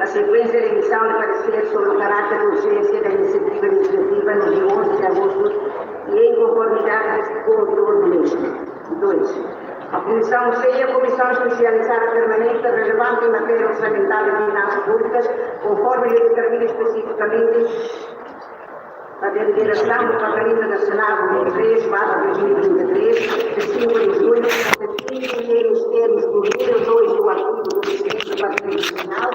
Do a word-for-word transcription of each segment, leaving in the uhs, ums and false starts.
sequência da emissão de parecer sobre o caráter de urgência da iniciativa legislativa no dia onze de agosto e em conformidade com o autor do mesmo. Dois, a Comissão C e a Comissão Especializada Permanente relevante em matéria orçamentária e finanças públicas, conforme lhe determina especificamente a deliberação do Parlamento Nacional número três barra dois mil e vinte e três, de cinco de julho, define os termos do número dois do artigo do Conselho do Parlamento Nacional,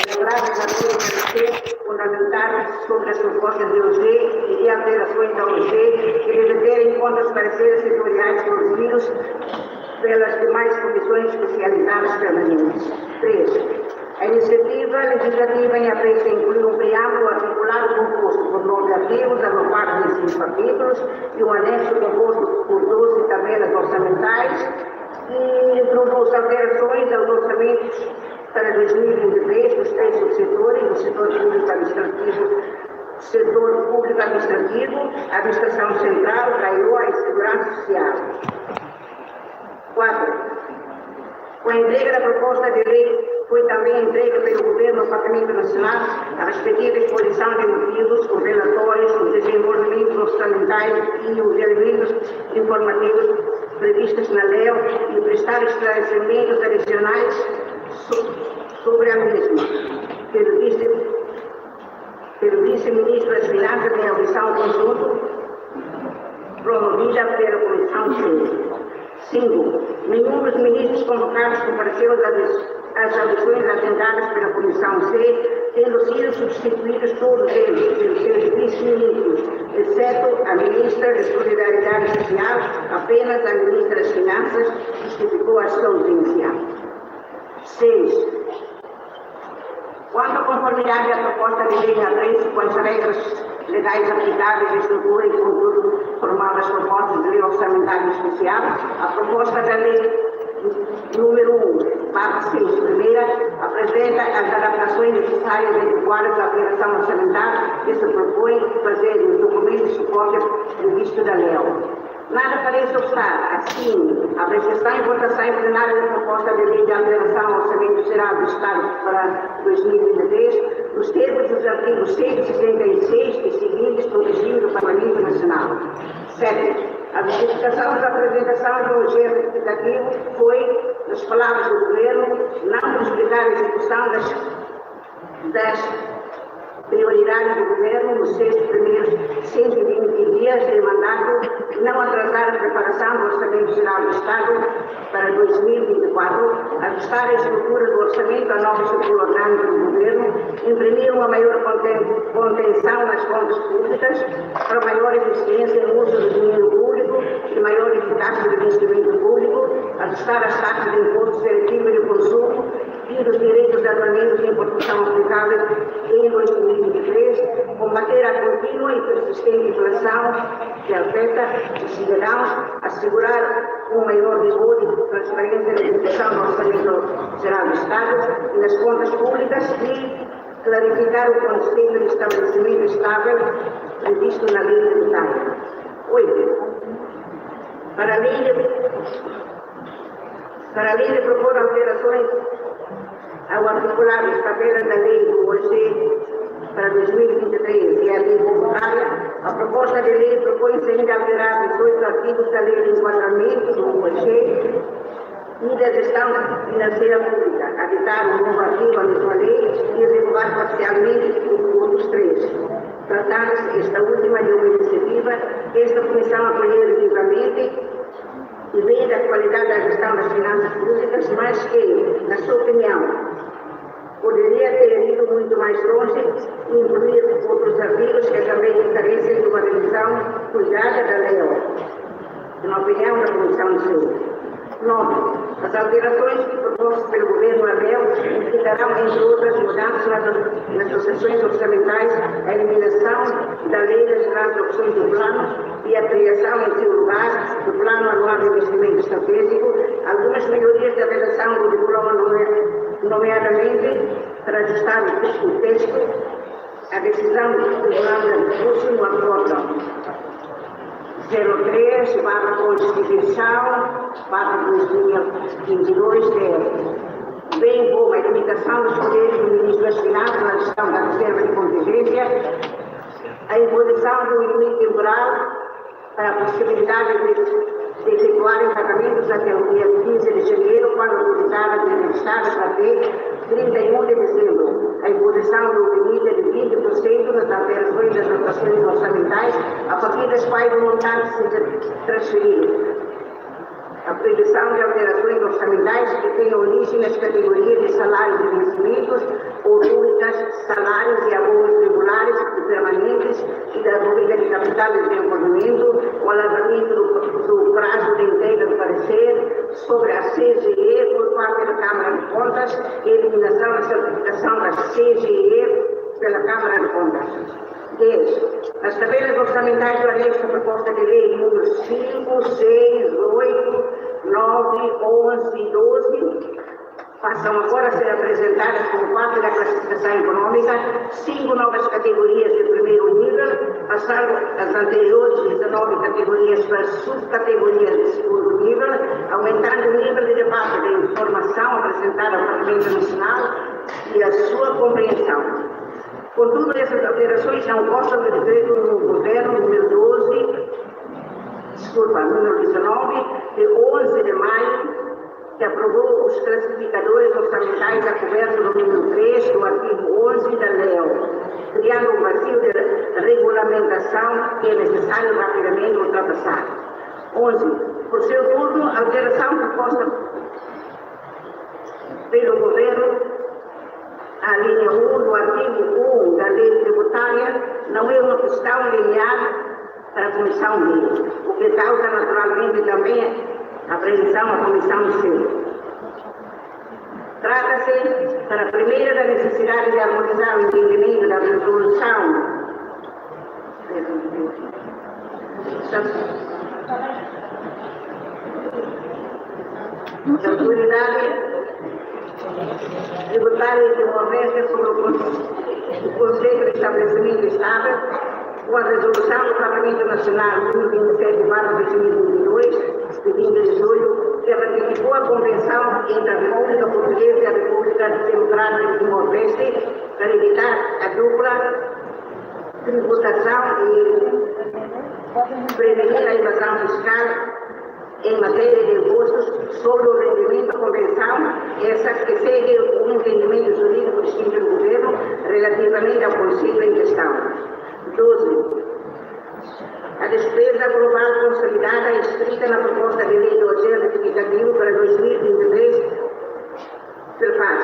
elaborado na lei de parecer fundamental sobre as propostas de O G e de alterações da O G, que deve ter em conta os pareceres setoriais produzidos pelas demais comissões especializadas permanentes. Três, a iniciativa legislativa em apreensión inclui um preâmbulo articulado composto por nove artigos, agrupados em cinco capítulos, e um anexo composto por doze tabelas orçamentais, e introduz alterações aos orçamentos para dois mil e vinte e três dos três subsetores, do setor público administrativo, setor público administrativo, administração central, CAEOA e segurança social. Quatro, com a entrega da proposta de lei, foi também entregue pelo Governo ao Parlamento Nacional a respectiva exposição de motivos, os relatórios, os desenvolvimentos orçamentários e os elementos informativos previstos na lei e prestar esclarecimentos adicionais so-, sobre a mesma, pelo vice, pelo vice-ministro das Finanças, em audição conjunta promovida pela Comissão C. Cinco, nenhum dos ministros convocados compareceu às audi-, às audições agendadas pela Comissão C, tendo sido substituídos todos eles pelos seus vice-ministros, exceto a ministra de Solidariedade Social, apenas a ministra das Finanças justificou a sua ausência. Seis, quanto à conformidade da proposta de lei, apreensión com as regras legais aplicáveis, estrutura e conteúdo formal das propostas de lei orçamentária especial, a proposta da lei número um barra seis, primeira, apresenta as adaptações necessárias e adequadas à operação orçamentária que se propõe fazer nos documentos de suporte previsto da lei. Nada parece obstar, assim, a apreciação e votação em plenário da proposta de lei de alteração ao Orçamento Geral do Estado para dois mil e vinte e três, nos termos dos artigos cento e sessenta e seis e seguintes do regime do Parlamento Nacional. Sete, a justificação da apresentação do objeto explicativo foi, nas palavras do Governo, não justificar a execução das das prioridades do Governo nos seus primeiros cento e vinte dias de mandato, não atrasar a preparação do Orçamento Geral do Estado para dois mil e vinte e quatro, ajustar a estrutura do orçamento à nova estrutura orgânica do Governo, imprimir uma maior conten-, contenção nas contas públicas, para maior eficiência no uso do dinheiro público e maior eficácia do investimento público, ajustar as taxas de imposto seletivo e de consumo, e dos direitos de aduaneiros de importação aplicáveis em dois mil e vinte e três, combater a contínua e persistente inflação que afeta os cidadãos, assegurar um maior rigor e transparência na execução do Orçamento Geral do Estado e nas contas públicas e clarificar o conceito de estabelecimento estável previsto na lei tributária. Oito. Para além de Para além de propor alterações ao articulado das tabelas da lei do O G para dois mil e vinte e três e a lei tributária, a proposta de lei propõe ainda alterar dezoito artigos da lei de enquadramento do O G e da gestão financeira pública, aditar um novo artigo à mesma lei e revogar parcialmente os outros três. Tratando-se esta última de uma iniciativa que esta comissão acolheu vivamente e vem da qualidade da gestão das finanças públicas, mas que, na sua opinião, poderia ter ido muito mais longe e incluir outros artigos que também carecem de uma revisão cuidada da lei. Na opinião da Comissão de Saúde. Nove. As alterações propostas pelo Governo Abel implicarão, entre outras mudanças, nas, nas dotações orçamentais, a eliminação da lei das transações do plano e a criação, em seu lugar, do Plano Anual de Investimento Estratégico, algumas melhorias da redação do diploma, nome-, nomeadamente para ajustar o texto, o texto à decisão do Tribunal de Recurso no acordo zero três barra Constituição barra dois mil e vinte e dois, de bem como a limitação dos poderes do Ministro das Finanças a imposição do limite temporal para a possibilidade de, de efetuar pagamentos até o dia quinze de janeiro, quando autorizada de registradas até trinta e um de dezembro. A imposição do limite de vinte por cento nas alterações das dotações orçamentais, a partir das quais o montante seja transferido. A previsão de alterações orçamentais que tenham origem nas categorias de salários e vencimentos, ou dúvidas, salários e abonos regulares e permanentes e da rubrica de capital de desenvolvimento, o alargamento do, do prazo de entrega do parecer sobre a C G E por parte da Câmara de Contas e eliminação da certificação da C G E pela Câmara de Contas. Dez. As tabelas orçamentais do anexo à proposta de lei número cinco, seis, oito, nove, onze e doze passam agora a ser apresentadas como parte da classificação econômica. Cinco novas categorias de primeiro nível, passando as anteriores dezanove categorias para subcategorias de segundo nível, aumentando o nível de debate da informação apresentada ao Parlamento Nacional e a sua compreensão. Contudo, essas alterações não constam do decreto do governo número doze, desculpa, número dezanove, de onze de maio, que aprovou os classificadores orçamentais a coberto do número três do artigo onze da lei, criando um vazio de regulamentação que é necessário rapidamente ultrapassar. Onze. Por seu turno, a alteração proposta pelo governo, a linha um do artigo um da lei tributária não é uma questão linear para a Comissão B, o que causa naturalmente também a apreensão à Comissão C. Trata-se, para a primeira, da necessidade de harmonizar o entendimento da resolução da autoridade tributária de uma vez sobre o Conselho de Estabelecimento Estável, com a resolução do Parlamento Nacional número vinte e sete barra dois mil e vinte e dois, de vinte de julho, que ratificou a Convenção entre a República Portuguesa e a República Democrática do Timor-Leste para evitar a dupla tributação e prevenir a evasão fiscal em matéria de impostos sobre o rendimento. A convenção, essa que segue o entendimento jurídico distinto do governo relativamente ao Conselho em questão. Doze. A despesa global consolidada inscrita na proposta de lei do agente retificativo para dois mil e vinte e três, que faz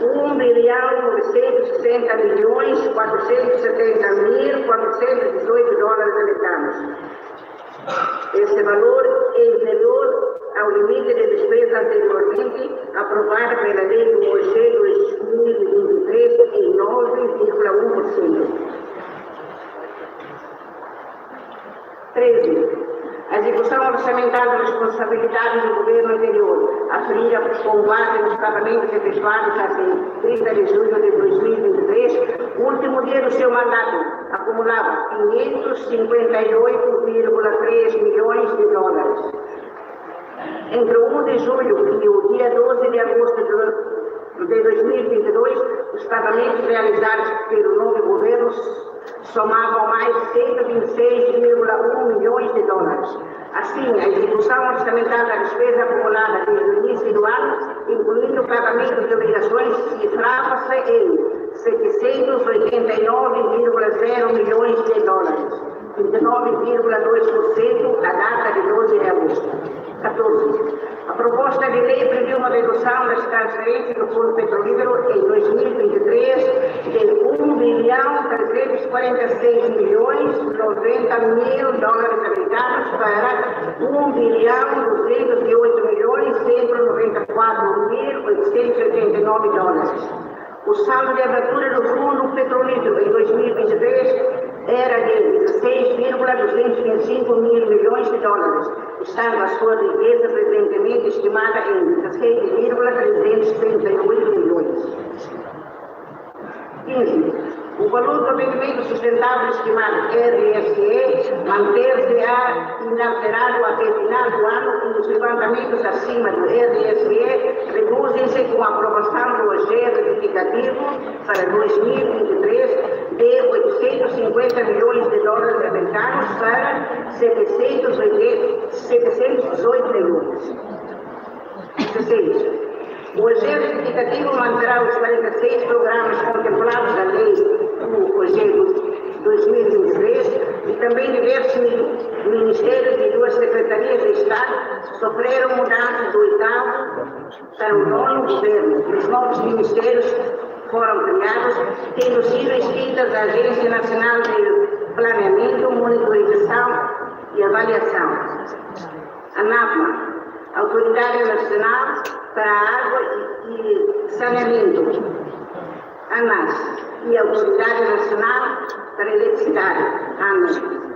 um bilhão novecentos e sessenta milhões quatrocentos e setenta mil quatrocentos e dezoito dólares americanos. Esse valor é inferior ao limite de despesa anteriormente aprovada pela lei do OG dois mil e vinte e três em nove vírgula um por cento. Treze. A execução orçamentária de responsabilidade do governo anterior, aferida com base nos pagamentos efetuados até trinta de julho de dois mil e vinte e três, último dia do seu mandato, acumulava quinhentos e cinquenta e oito vírgula três milhões de dólares. Entre o um de julho e o dia doze de agosto de, de dois mil e vinte e dois, os pagamentos realizados pelo novo governo somavam mais cento e vinte e seis vírgula um milhões de dólares. Assim, a execução orçamentária da despesa acumulada desde o início do ano, incluindo pagamentos de obrigações, cifrava-se em setecentos e oitenta e nove vírgula zero milhões de dólares, vinte e nove vírgula dois por cento à data de doze de agosto. Catorze. A proposta de lei prevê uma redução das transferências do Fundo Petrolífero em dois mil e vinte e três de um bilhão trezentos e quarenta e seis milhões noventa mil dólares americanos para um bilhão duzentos e oito milhões cento e noventa e quatro mil oitocentos e oitenta e nove dólares. O saldo de abertura do Fundo Petrolífero em dois mil e vinte e três era de dezasseis vírgula duzentos e vinte e cinco mil milhões de dólares, estando a sua riqueza presentemente estimada em dezassete vírgula trezentos e trinta e oito milhões. Quinze. O valor do rendimento sustentável estimado, R S E, manter-se-á inalterado até final do ano, e os levantamentos acima do R S E reduzem-se com a aprovação do agente retificativo para dois mil e vinte e três de aumentados para setecentos e oitenta, setecentos e dezoito milhões. Seis. O acerto indicativo manterá os quarenta e seis programas contemplados da lei do Conselho dois mil e vinte e três e também diversos mini-, ministérios e duas secretarias de Estado sofreram mudanças do oitavo para o nono governo. Os novos ministérios foram criados, tendo sido extintas a Agência Nacional de Planeamento, Monitorização e Avaliação, ANAPMA, Autoridade Nacional para a Água e, e Saneamento, ANAS, e Autoridade Nacional para a Eletricidade, ANEEL.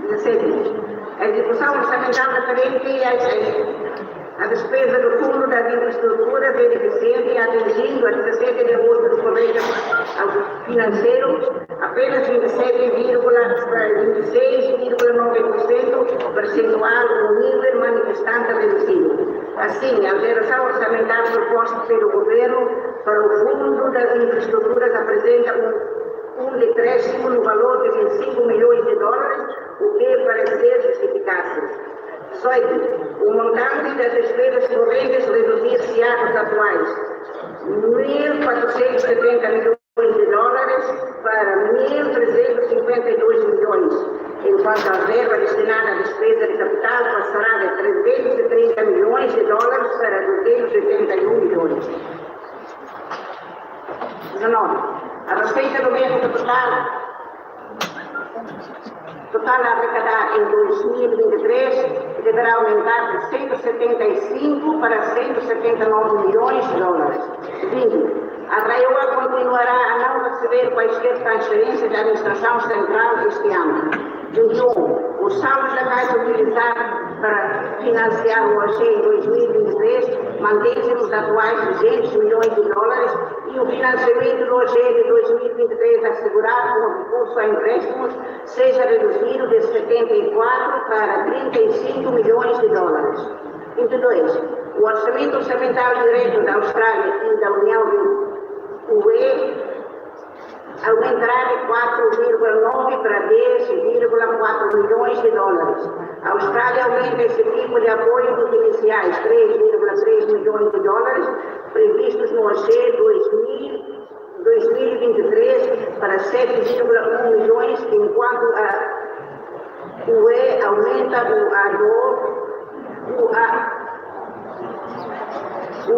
Dezassete. A execução orçamentária referente às, à despesa do Fundo das Infraestruturas é deficiente, atingindo a dezassete de agosto do corrente financeiro apenas vinte e sete vírgula, vinte e seis vírgula nove por cento percentual, um nível manifestamente reduzido. Assim, a alteração orçamentária proposta pelo governo para o Fundo das Infraestruturas apresenta um, um decréscimo no valor de vinte e cinco milhões de dólares, o que parece ser justificável. Dezoito. O montante das despesas correntes reduzir-se-á dos atuais mil quatrocentos e setenta milhões de dólares para mil trezentos e cinquenta e dois milhões, enquanto a verba destinada à despesa de capital passará de trezentos e trinta milhões de dólares para duzentos e oitenta e um milhões. Dezanove. A receita do mês total, total arrecadada em dois mil e vinte e três deverá aumentar de cento e setenta e cinco para cento e setenta e nove milhões de dólares. Vinte. A RAEOA continuará a não receber quaisquer transferências da administração central este ano. Vinte e um. O saldo da Caixa utilizado para financiar o OJE em dois mil e vinte e três mantém-se nos atuais duzentos milhões de dólares e o financiamento do OJE de dois mil e vinte e três assegurado com recurso a empréstimos seja reduzido de setenta e quatro para trinta e cinco milhões de dólares. Vinte e dois. O orçamento orçamentário direto da Austrália e da União U E aumentará de quatro vírgula nove para dez vírgula quatro milhões de dólares. A Austrália aumenta esse tipo de apoio dos iniciais três vírgula três milhões de dólares previstos no OJE dois mil, dois mil e vinte e três para sete vírgula um milhões, enquanto a U E aumenta o A D O, o A, o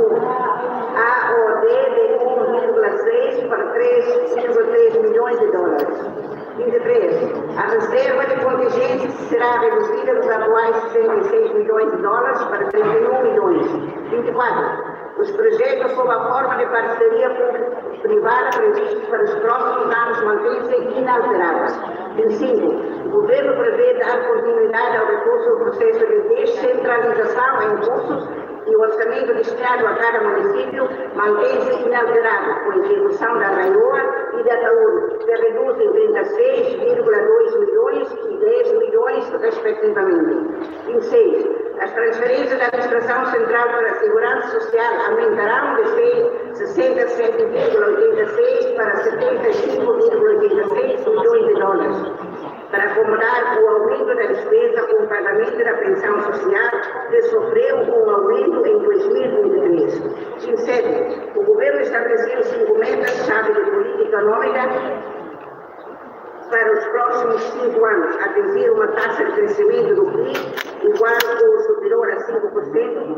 A O D de um vírgula seis para três vírgula três milhões de dólares. Vinte e três. A reserva de contingência será reduzida dos atuais sessenta e seis milhões de dólares para trinta e um milhões. Vinte e quatro. Os projetos sob a forma de parceria público-privada previstos para os próximos anos mantêm-se inalterados. Vinte e cinco. O governo prevê dar continuidade ao reforço do processo de descentralização em curso e o orçamento destinado a cada município mantém-se inalterado, com a execução da RAEOA e da TAURI, que reduz em trinta e seis vírgula dois milhões e dez milhões, respectivamente. Vinte e seis. As transferências da Administração Central para a Segurança Social aumentarão de sessenta e sete vírgula oitenta e seis para setenta e cinco vírgula oitenta e seis milhões de dólares, para acomodar o aumento da despesa com o pagamento da pensão social, que sofreu um aumento em dois mil e vinte e três. Vinte e sete. O governo estabeleceu cinco metas-chave de política econômica para os próximos cinco anos: atingir uma taxa de crescimento do PIB igual ou superior a cinco por cento,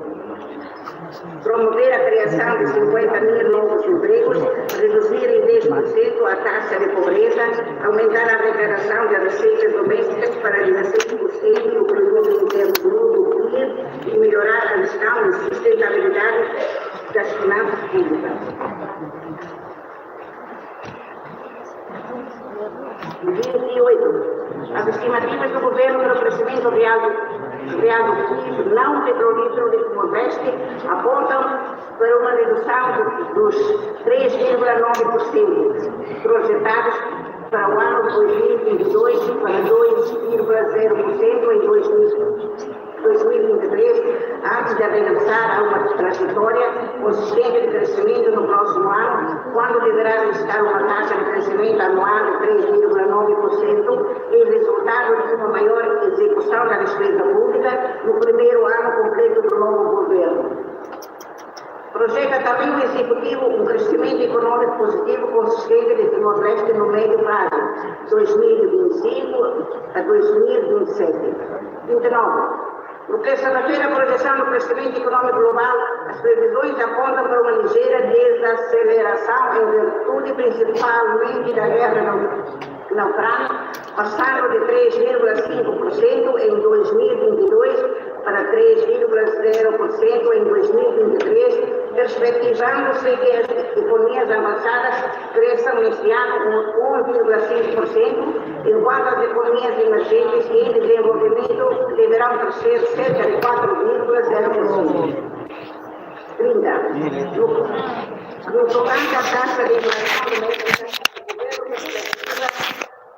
promover a criação de cinquenta mil novos empregos, reduzir em dez por cento a taxa de pobreza, aumentar a arrecadação de receitas domésticas para dezasseis por cento do produto interno bruto, PIB, e melhorar a gestão e sustentabilidade das finanças públicas. Vinte e oito. As estimativas do governo para o crescimento real do, real do PIB não petrolífero de Timor-Leste apontam para uma redução do, dos três vírgula nove por cento projetados para o ano dois mil e vinte e dois para dois vírgula zero por cento em dois mil, dois mil e vinte e três, antes de regressar a uma trajetória consistente de crescimento no próximo ano, quando deverá registrar uma taxa de crescimento anual de três vírgula nove por cento, resultado de uma maior execução da despesa pública no primeiro ano completo do novo governo. Projeta também o executivo um crescimento econômico positivo consistente de Timor-Leste no médio prazo, dois mil e vinte e cinco a dois mil e vinte e sete. Vinte e nove. No que se refere à projeção do crescimento econômico global, as previsões apontam para uma ligeira desaceleração em virtude principalmente da guerra na, na Ucrânia, passando de três vírgula cinco por cento em dois mil e vinte e dois para três vírgula zero por cento em dois mil e vinte e três, perspectivando-se que as economias avançadas cresçam neste ano um vírgula cinco por cento, enquanto as economias emergentes e em desenvolvimento deverão crescer cerca de quatro vírgula zero por cento. Trinta. No, no tocante à taxa de inflação doméstica, o governo perspectiva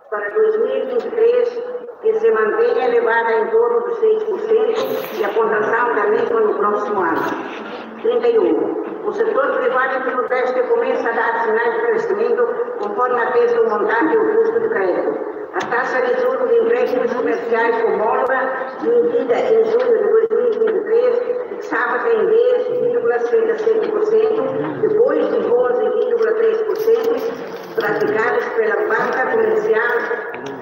para dois mil e vinte e três que se mantenha elevada em torno dos seis por cento e a contração da mesma no próximo ano. Trinta e um. O setor privado em Timor-Leste começa a dar sinais de crescimento, conforme atesta o montante e o custo de crédito. A taxa de juros de empréstimos comerciais homóloga, medida em julho de dois mil e vinte e três, fixava-se em dez vírgula sessenta e sete por cento, depois de onze vírgula três por cento praticados pela banca comercial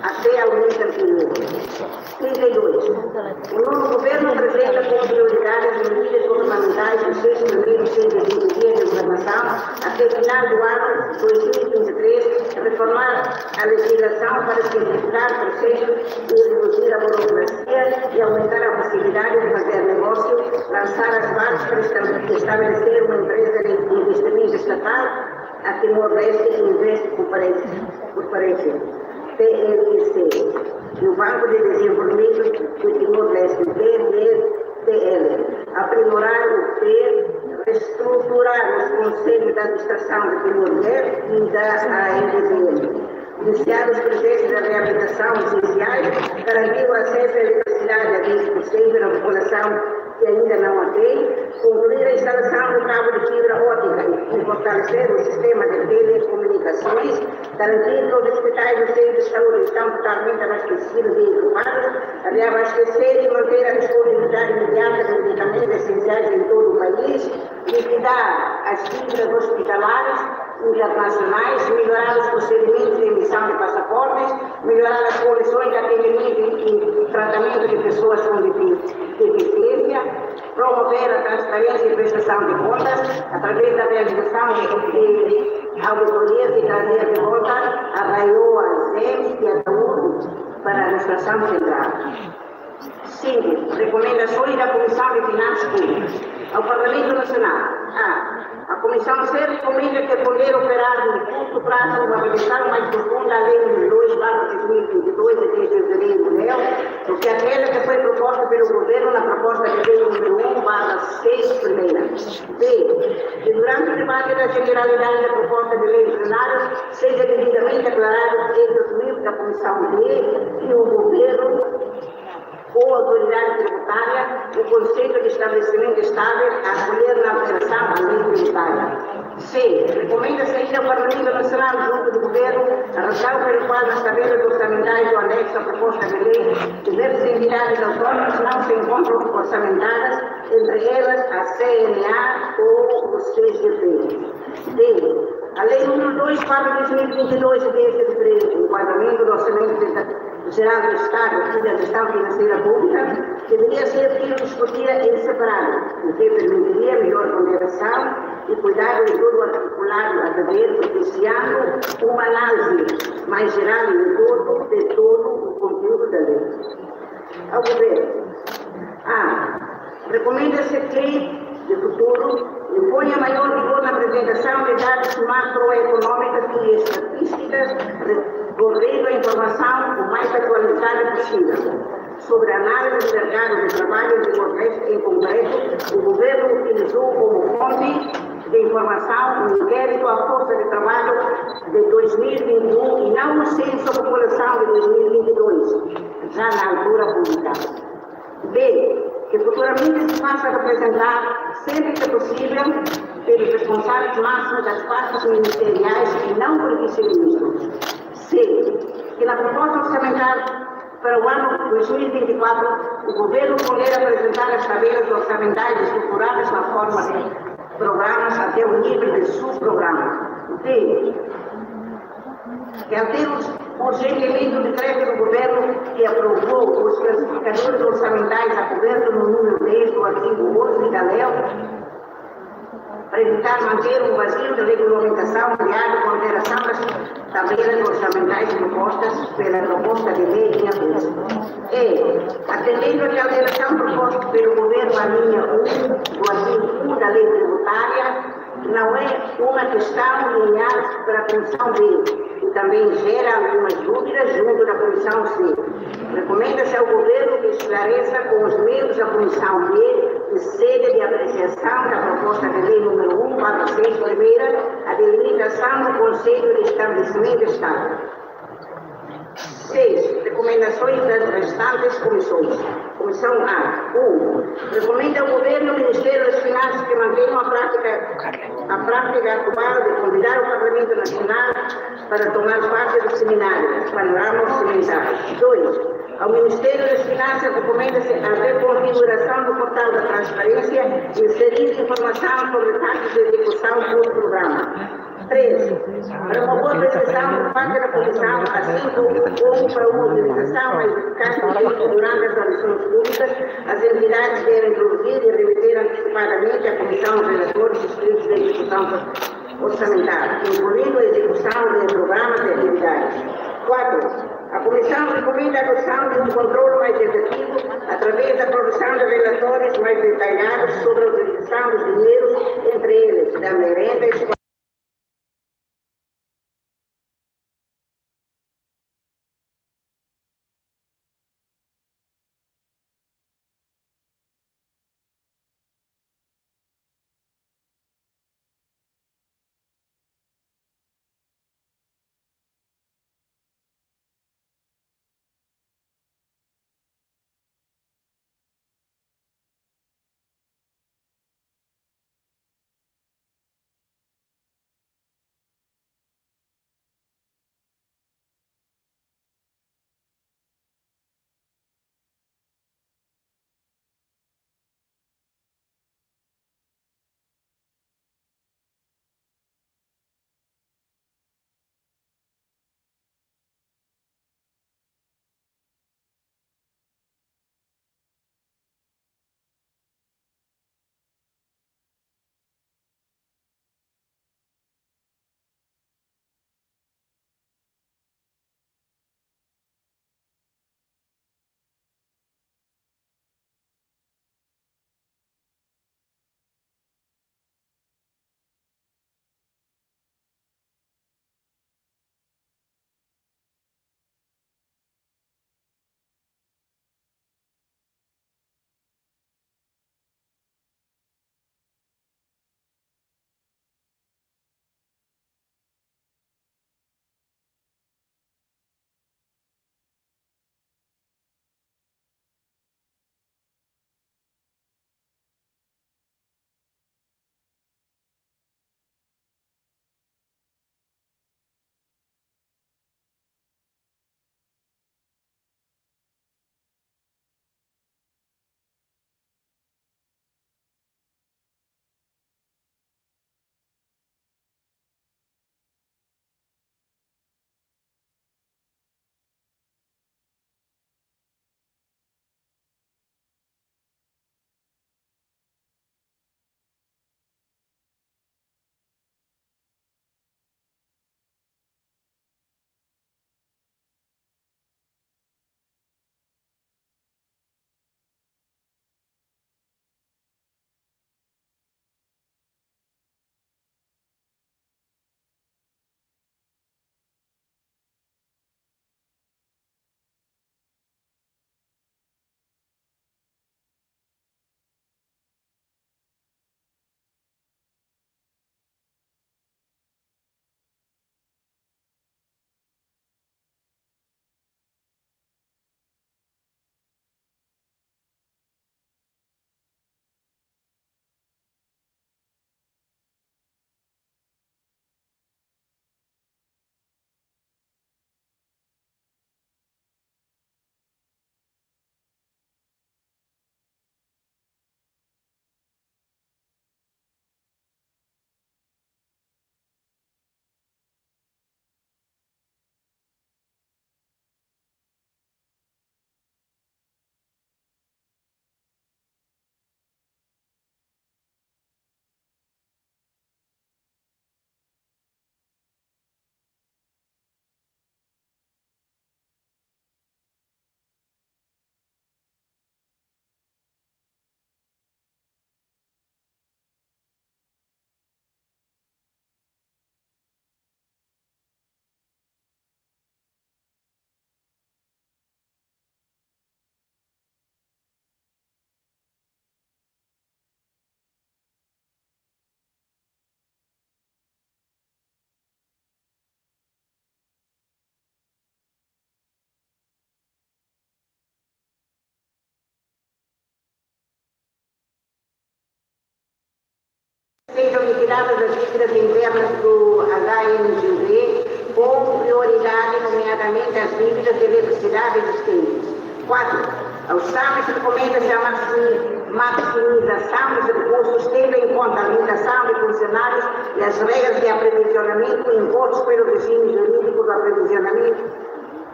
até ao mês anterior. Trinta e dois. O novo governo apresenta como prioridade as medidas governamentais dos seis primeiros cento e vinte dias de governação até final do ano dois mil e vinte e três, reformar a legislação para simplificar processos e reduzir a burocracia e aumentar a facilidade de fazer negócio, lançar as bases para estabelecer uma empresa de investimento estatal, a Timor-Leste Invest Corporation, Corporation, T L I C, e o Banco de Desenvolvimento de Timor-Leste, B D T L, aprimorar o P E R, reestruturar os Conselhos de Administração de Timor-Leste e da A N D B L, iniciar os processos de reabilitação essenciais, garantir o acesso à eletricidade a vinte por cento da população que ainda não a tem, concluir a instalação do cabo de fibra ótica e fortalecer o sistema de telecomunicações, garantir que os hospitais e os centros de saúde estão totalmente abastecidos e equipados, reabastecer e manter a disponibilidade imediata de medicamentos essenciais em todo o país, liquidar as dívidas hospitalares internacionais, melhorar os procedimentos de emissão de passaportes, melhorar as condições de atendimento e tratamento de pessoas com defi-, deficiência, promover a transparência e prestação de contas através da realização de, de auditorias e trazer de volta a RAEOA, ZEESM e a Saúde para a administração central. Cinco. Recomendações da Comissão de Finanças Públicas ao Parlamento Nacional. A. A Comissão C recomenda que pondere operar no curto prazo uma revisão mais profunda à Lei número dois barra dois mil e vinte e dois, de três de fevereiro, L E O, do que aquela que foi proposta pelo Governo na proposta de lei número um barra seis, primeira. B. Que durante o debate da generalidade da proposta de lei em plenário seja devidamente aclarado entre os membros da Comissão B e o Governo ou autoridade tributária o conceito de estabelecimento estável a acolher na alteração à lei tributária. C. Recomenda-se ainda ao Parlamento Nacional, junto do Governo, a razão pela qual nas tabelas orçamentárias do anexo à proposta de lei, diversas entidades autónomas não se encontram orçamentadas, entre elas a C N A ou o C G P. D. A Lei número dois barra dois mil e vinte e dois, de dez de fevereiro, enquadramento do Orçamento Geral do Estado e da Gestão Financeira Pública, deveria ser discutida em separado, o que permitiria melhor ponderação e cuidado em todo o articulado a dever, propiciando uma análise mais geral e em todo, de todo o conteúdo da lei. Ao Governo. A. Recomenda-se que, de futuro, imponha maior rigor na apresentação de dados macroeconómicos e estatísticas, recorrendo à informação o mais atualizada possível. Sobre a análise do mercado de trabalho de Timor-Leste em concreto, o Governo utilizou como fonte de informação o inquérito à força de trabalho de dois mil e vinte e um e não o censo da população de dois mil e vinte e dois, já na altura publicado. B. Que futuramente se faça representar, sempre que possível, pelos responsáveis máximos das pastas ministeriais e não por vice-ministros. C. que na proposta orçamentária para o ano dois mil e vinte e quatro, o governo pondera apresentar as tabelas orçamentais estruturadas na forma de programas até o nível de subprograma. D, que altera urgentemente o decreto do governo que aprovou os classificadores orçamentais acoberto no número dez do artigo onze da lei, para evitar manter um vazio de regulamentação criado com alteração das tabelas orçamentais propostas pela proposta de lei em agosto. E, atendendo à alteração proposta pelo governo à linha um do artigo um da lei tributária, não é uma questão linear para a Comissão B, e também gera algumas dúvidas junto da Comissão C. Recomenda-se ao governo que esclareça com os membros da Comissão B, que sede de apreciação da proposta de lei número um barra seis, primeira, a delimitação do conceito de estabelecimento estável. Seis, recomendações das restantes comissões. Comissão A. Um, recomenda ao governo e ao Ministério das Finanças que mantenham a prática, a prática atual de convidar o Parlamento Nacional para tomar parte do seminário Panorama Orçamentário. Dois, ao Ministério das Finanças recomenda-se a reconfiguração do portal da transparência e inserir informação sobre taxas de execução por programa. Três, remove a exceção por parte da Comissão A cinco como para uma utilização mais eficaz do tempo durante as audições públicas. As entidades devem produzir e remeter antecipadamente à Comissão relatórios escritos de execução orçamentária, incluindo a execução de programas e atividades. Quatro, a Comissão recomenda a adoção de um controle mais efetivo através da produção de relatórios mais detalhados sobre a utilização dos dinheiros, entre eles da merenda escolar. Sejam liquidadas as dívidas internas do H N G V, com prioridade, nomeadamente, as dívidas de eletricidade existentes. Quatro, aos SAMEs recomenda-se a maximi-, maximização dos recursos, tendo em conta a limitação de funcionários e as regras de aprovisionamento impostos pelo regime jurídico do aprovisionamento,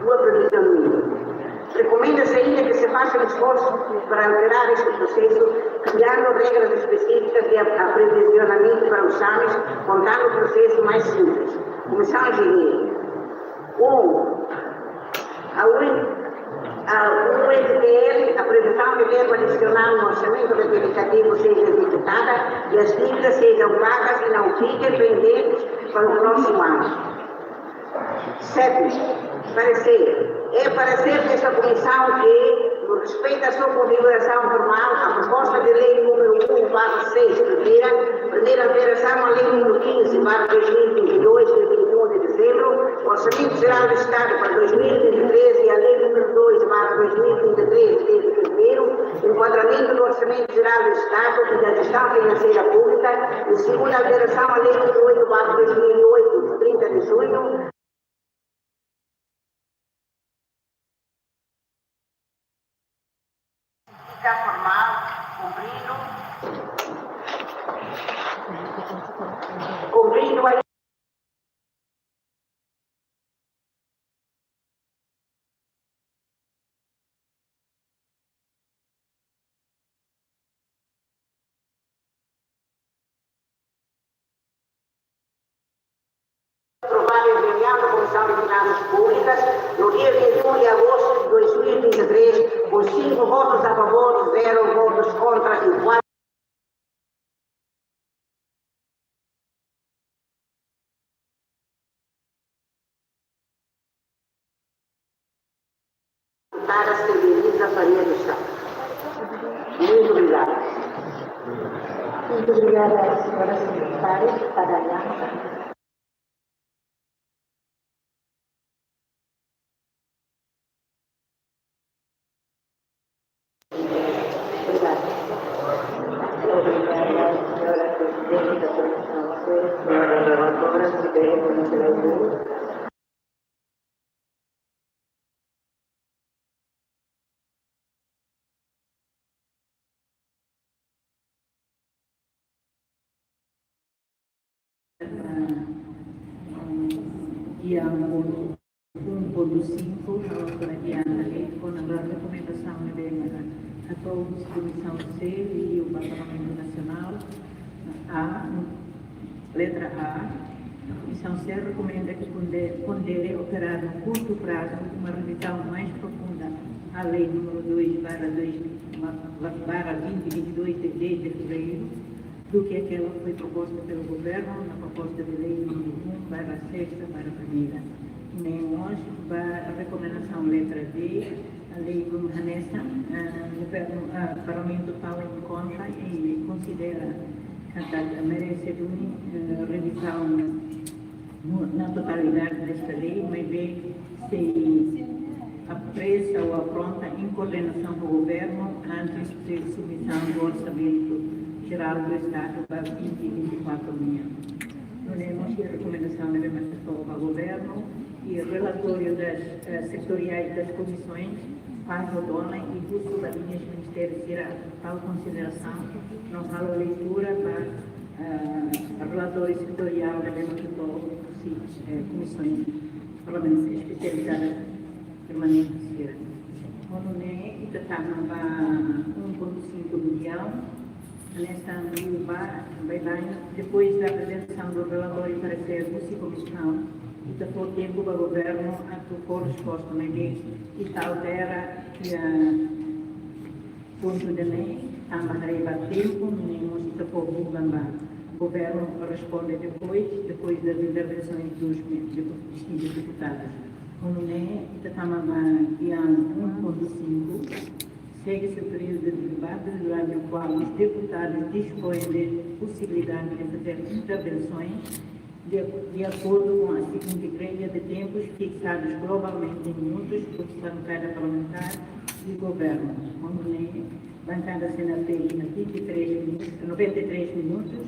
do aprovisionamento. Recomenda-se ainda que se faça um esforço para alterar este processo, criando regras específicas de aprovisionamento para os SAMEs, com um processo mais simples. Comissão Engenharia. Um, a U N, a U N T L, a previsão de verba adicional no orçamento retivitativo seja executada e as dívidas sejam pagas e não fiquem pendentes para o próximo ano. Sete, parecer. É parecer desta comissão que, no respeito à sua configuração formal, a proposta de lei número um barra seis, primeira, primeira alteração à lei número quinze barra dois mil e vinte e dois, de vinte e um de dezembro, Orçamento Geral do Estado para dois mil e vinte e três e a lei número dois barra dois mil e vinte e três, de fevereiro, enquadramento do Orçamento Geral do Estado e da Gestão Financeira Pública, e segunda alteração à lei número oito barra dois mil e oito, de trinta de junho, formal, cumprindo, cumprindo a aprovado em reunião da Comissão de Finanças Públicas no dia vinte e um de agosto de dois mil e vinte e três, com cinco votos a favor, zero votos contra e quatro deputadas Federica Faria do Estado. Muito obrigada. Muito obrigada, senhoras e senhores, para a aliança. Obrigada. Obrigada, senhora Presidente da Comissão, senhora relatora, se der, iha pontu um ponto cinco, ha'u atu lee tiha ona, kona-ba rekomendasaun ne'ebé mak hato'o husi Komisaun C, liuliu ba Parlamentu Nasionál, A, letra A, Komisaun C rekomenda que pondere, pondere operar no curto prazo uma revisão mais profunda à Lei número dois barra dois, barra vinte e vinte e dois, de dez de fevereiro, do que aquela que foi proposta pelo Governo na proposta de lei número um barra sexta barra primeira. I ne'e mós ba rekomendasaun letra D, a lei hanesan, ah, Governu, ah, Parlamentu tau em conta e considera que merece duni, eh, revisão no, na totalidade desta lei, maibé sei apressa ou apronta em coordenação com o Governo antes de submissão do Orçamento Geral do Estado para vinte vinte e quatro nian. Nune'e mós iha rekomendasaun ne'ebé mak hato'o ba Governu e relatóriu das, eh, setoriais das comissões, faz o dona e husu ba liña ministériu sira tau konsiderasaun, no halo leitura ba, eh, relatóriu setoriál ne'ebé mak hato'o husi, eh, komisaun parlamentu espesializada permanente sira. Ho nune'e ita tama ba um ponto cinco do guião, hanesan liu ba, baibain, depois da apresentação do relatório e parecer husi komisaun, ita fó tempu ba Governu atu fó resposta, maibé ita altera iha pontu ida-ne'e, tanba haree ba tempu, nune'e mós ita fó buka ba Governu responde depois, depois das intervenções dos me-, de-, distintos deputados. Ho nune'e, ita tama ba iha um ponto cinco, segue-se o período de debate durante o qual os deputados dispõem de possibilidade de fazer intervenções de, de acordo com a seguinte grelha de tempos fixados globalmente em minutos por bancada parlamentar e Governu. Ho nune'e, bancada C N P iha vinte e três minutos, noventa e três minutos,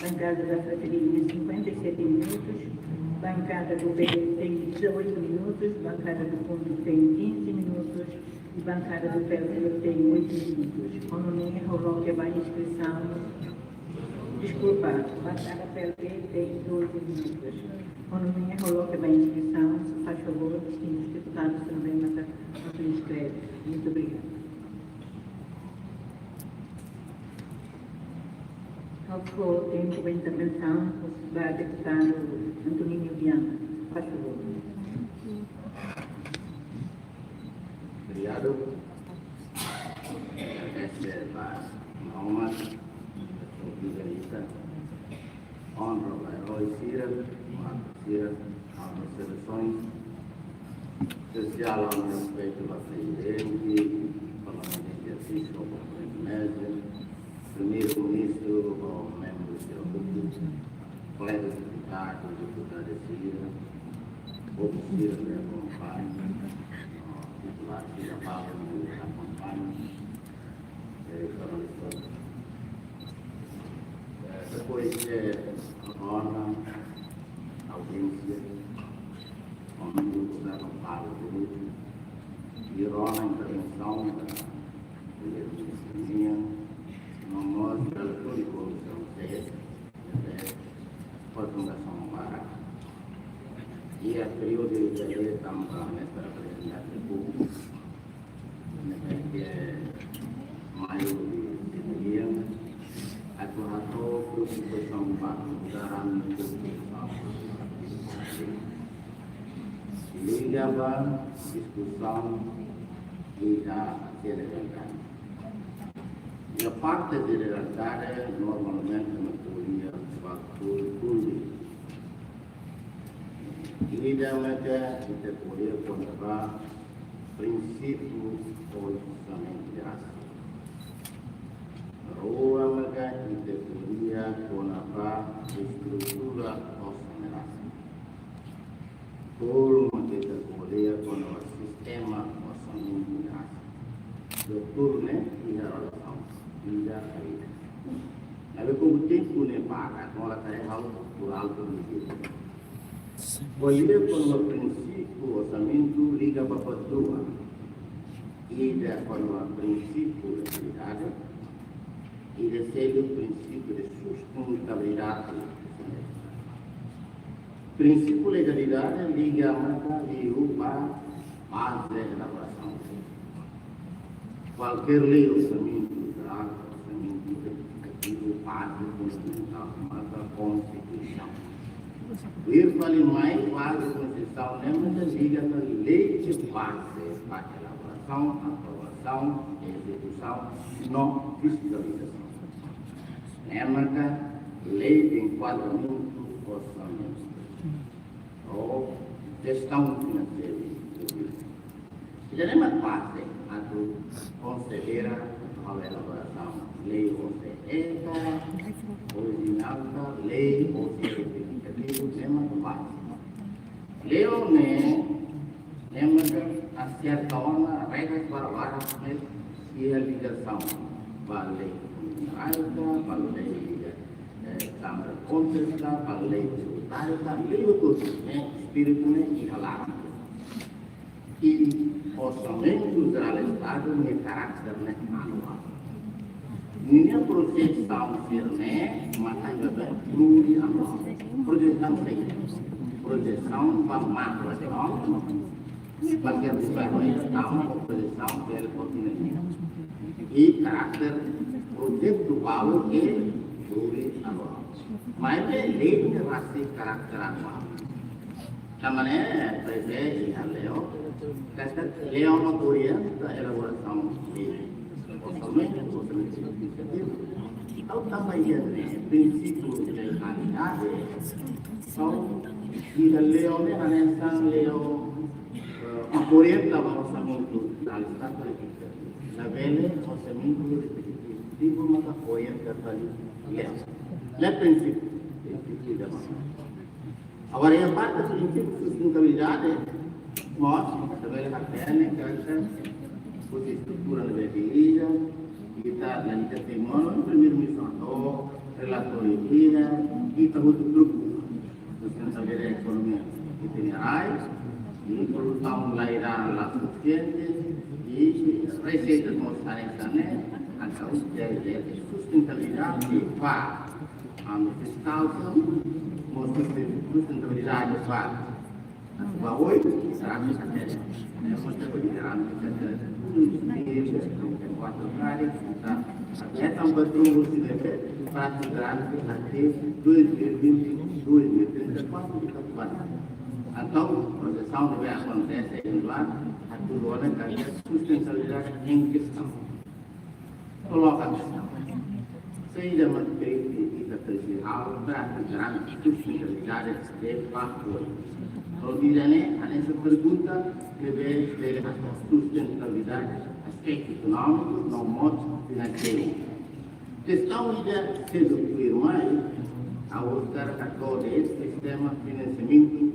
Bancada da Fretilin cinquenta e sete minutos, bancada do P D tem dezoito minutos, bancada do Fundo tem quinze minutos e bancada do P L D tem oito minutos. Ohin ne'e ha'u loke ba inscrição, desculpa, bancada P L D tem doze minutos. Ohin ne'e ha'u loke ba inscrição, se faz favor, distinguidos deputados também, mas a, a inscreve. Muito obrigada. Ha'u fó tempu ba intervensaun ba deputadu Antoninho Viana, faz favor. Obrigadu. Agradese ba Maomas, jornalista, onra ba eroi sira, martu sira, observasaun espesiál, ha'u respeitu ba Prezidente, Parlamentu Exercício, Presidente, Primeiru-Ministru, ba membru sira hotu, kolega deputadu, deputada sira, povu sira ne'ebé akompaña, titulár sira, povu ne'ebé akompaña, eh, jornalista. Eh, depois de rona audiénsia, momentu governu Paulo Bruto, e rona intervensaun da Primeiru-Ministru nian, no mós relatóriu Komisaun C S, ne'ebé Fundasaun Barak. Iha períodu de tanba mesta reprezentante públiku, ne'ebé ke mai husi Siberian, atu hato'o preokupasaun ba mudaran preokupasaun liga ba diskusaun iha generalidade. Iha parte generalidade normalmente mak ko'alia fatór públiku. Ida maka ita ko'alia kona-ba prinsípiu orsamentu rasik. Rua maka ita ko'alia kona-ba estrutura orsamentu rasik. Tolu maka ita ko'alia kona-ba sistema orsamentu rasik. Doutor ne'e iha relasaun ida ka ida. Ne'ebé koko tempu ne'e para, agora ka ha'u por alto medida. Ko'alia kona-ba prinsípiu orsamentu liga ba fatór rua. Ida kona-ba prinsípiu legalidade, ida seluk prinsípiu de sustentabilidade. Prinsípiu legalidade liga maka liu ba baze elaborasaun. Kualkér lei, orsamentu jerál, orsamentu rejetitivu, baze fundamentál maka Konstituisaun. Tuir fali mai, baze Konstituisaun ne'e maka liga ba lei de baze ba elaborasaun, aprovasaun, ezekusaun no fiskalizasaun. Ne'e maka lei de enkuadramentu orsamentu ou jestaun finanseira públika. Ida-ne'e mak baze atu konsidera atu halo elaborasaun lei, ou se ita orijinál ka lei, ou se rejetitivu, ne'e mak baze. Lei ne'e, ne'e mak aserta ona regras barak-barak ne'ebé iha ligasaun ba lei fundamentál ka, ba lei liga, eh, Kámara Kontas ka, ba lei tributária ka, lei hotu-hotu ne'e, espíritu ne'e iha laran. I Orsamentu Jerál Estadu nia karáter ne'e anuál. Ninia projesaun sira-ne'e mak ita bá plurianuál. Projesaun saida? Projesaun ba makroekonómiku, ba ke buka roi, tama ba projesaun ba kontinente. I karáter projetu balu ke plurianuál. Maibé lei ne'e rasik karáter anuál. Tanba ne'e, prezidente iha lei, katak lei mak orienta elaborasaun de orsamentu, orsamentu rejetitivu. Ha'u tanba iha ne'e prinsípiu de legalidade, entaun iha lei ne'e hanesan lei, eh, mak orienta ba orsamentu jerál Estadu. Labele orsamentu rejetitivu maka orienta ba lei. Ne'e prinsípiu, prinsípiu ida mak. Agora, iha parte prinsípiu sustentabilidade, mós, ita bele hatene katak husi estrutura ne'ebé ita iha, ita, ita temi ona Primeiru-Ministru atu Relatóriu ida, ita hotu grupu sustentabilidade ekonomia ita-nia rai, i produsaun la iha la sufisiente, i reseita mós hanesan ne'e, entaun, sustentabilidade ba, anu fiskál, mós sustentabilidade ba ba oin, será que está certo? É uma coisa que será que está certo? Tudo isso que é quatro caras, tá? Até tão bem, tudo isso que é para se dar até dois mil e vinte, dois mil e trinta e quatro, trinta e quatro. Entaun, projesaun ne'ebé akontese iha ne'ebá, atu rona katak sustentabilidade em questão. Koloka kestaun. Saida mak ita presiza halo para atu garante sustentabilidade de papel. Entaun, ida-ne'e, hanesan pergunta, ne'ebé bele hato'o sustentabilidade, aspetu ekonómiku, no mós finanseiru. Kestaun ida sedu tuirmai, ha'u hakarak hato'o de'it sistema finansiamentu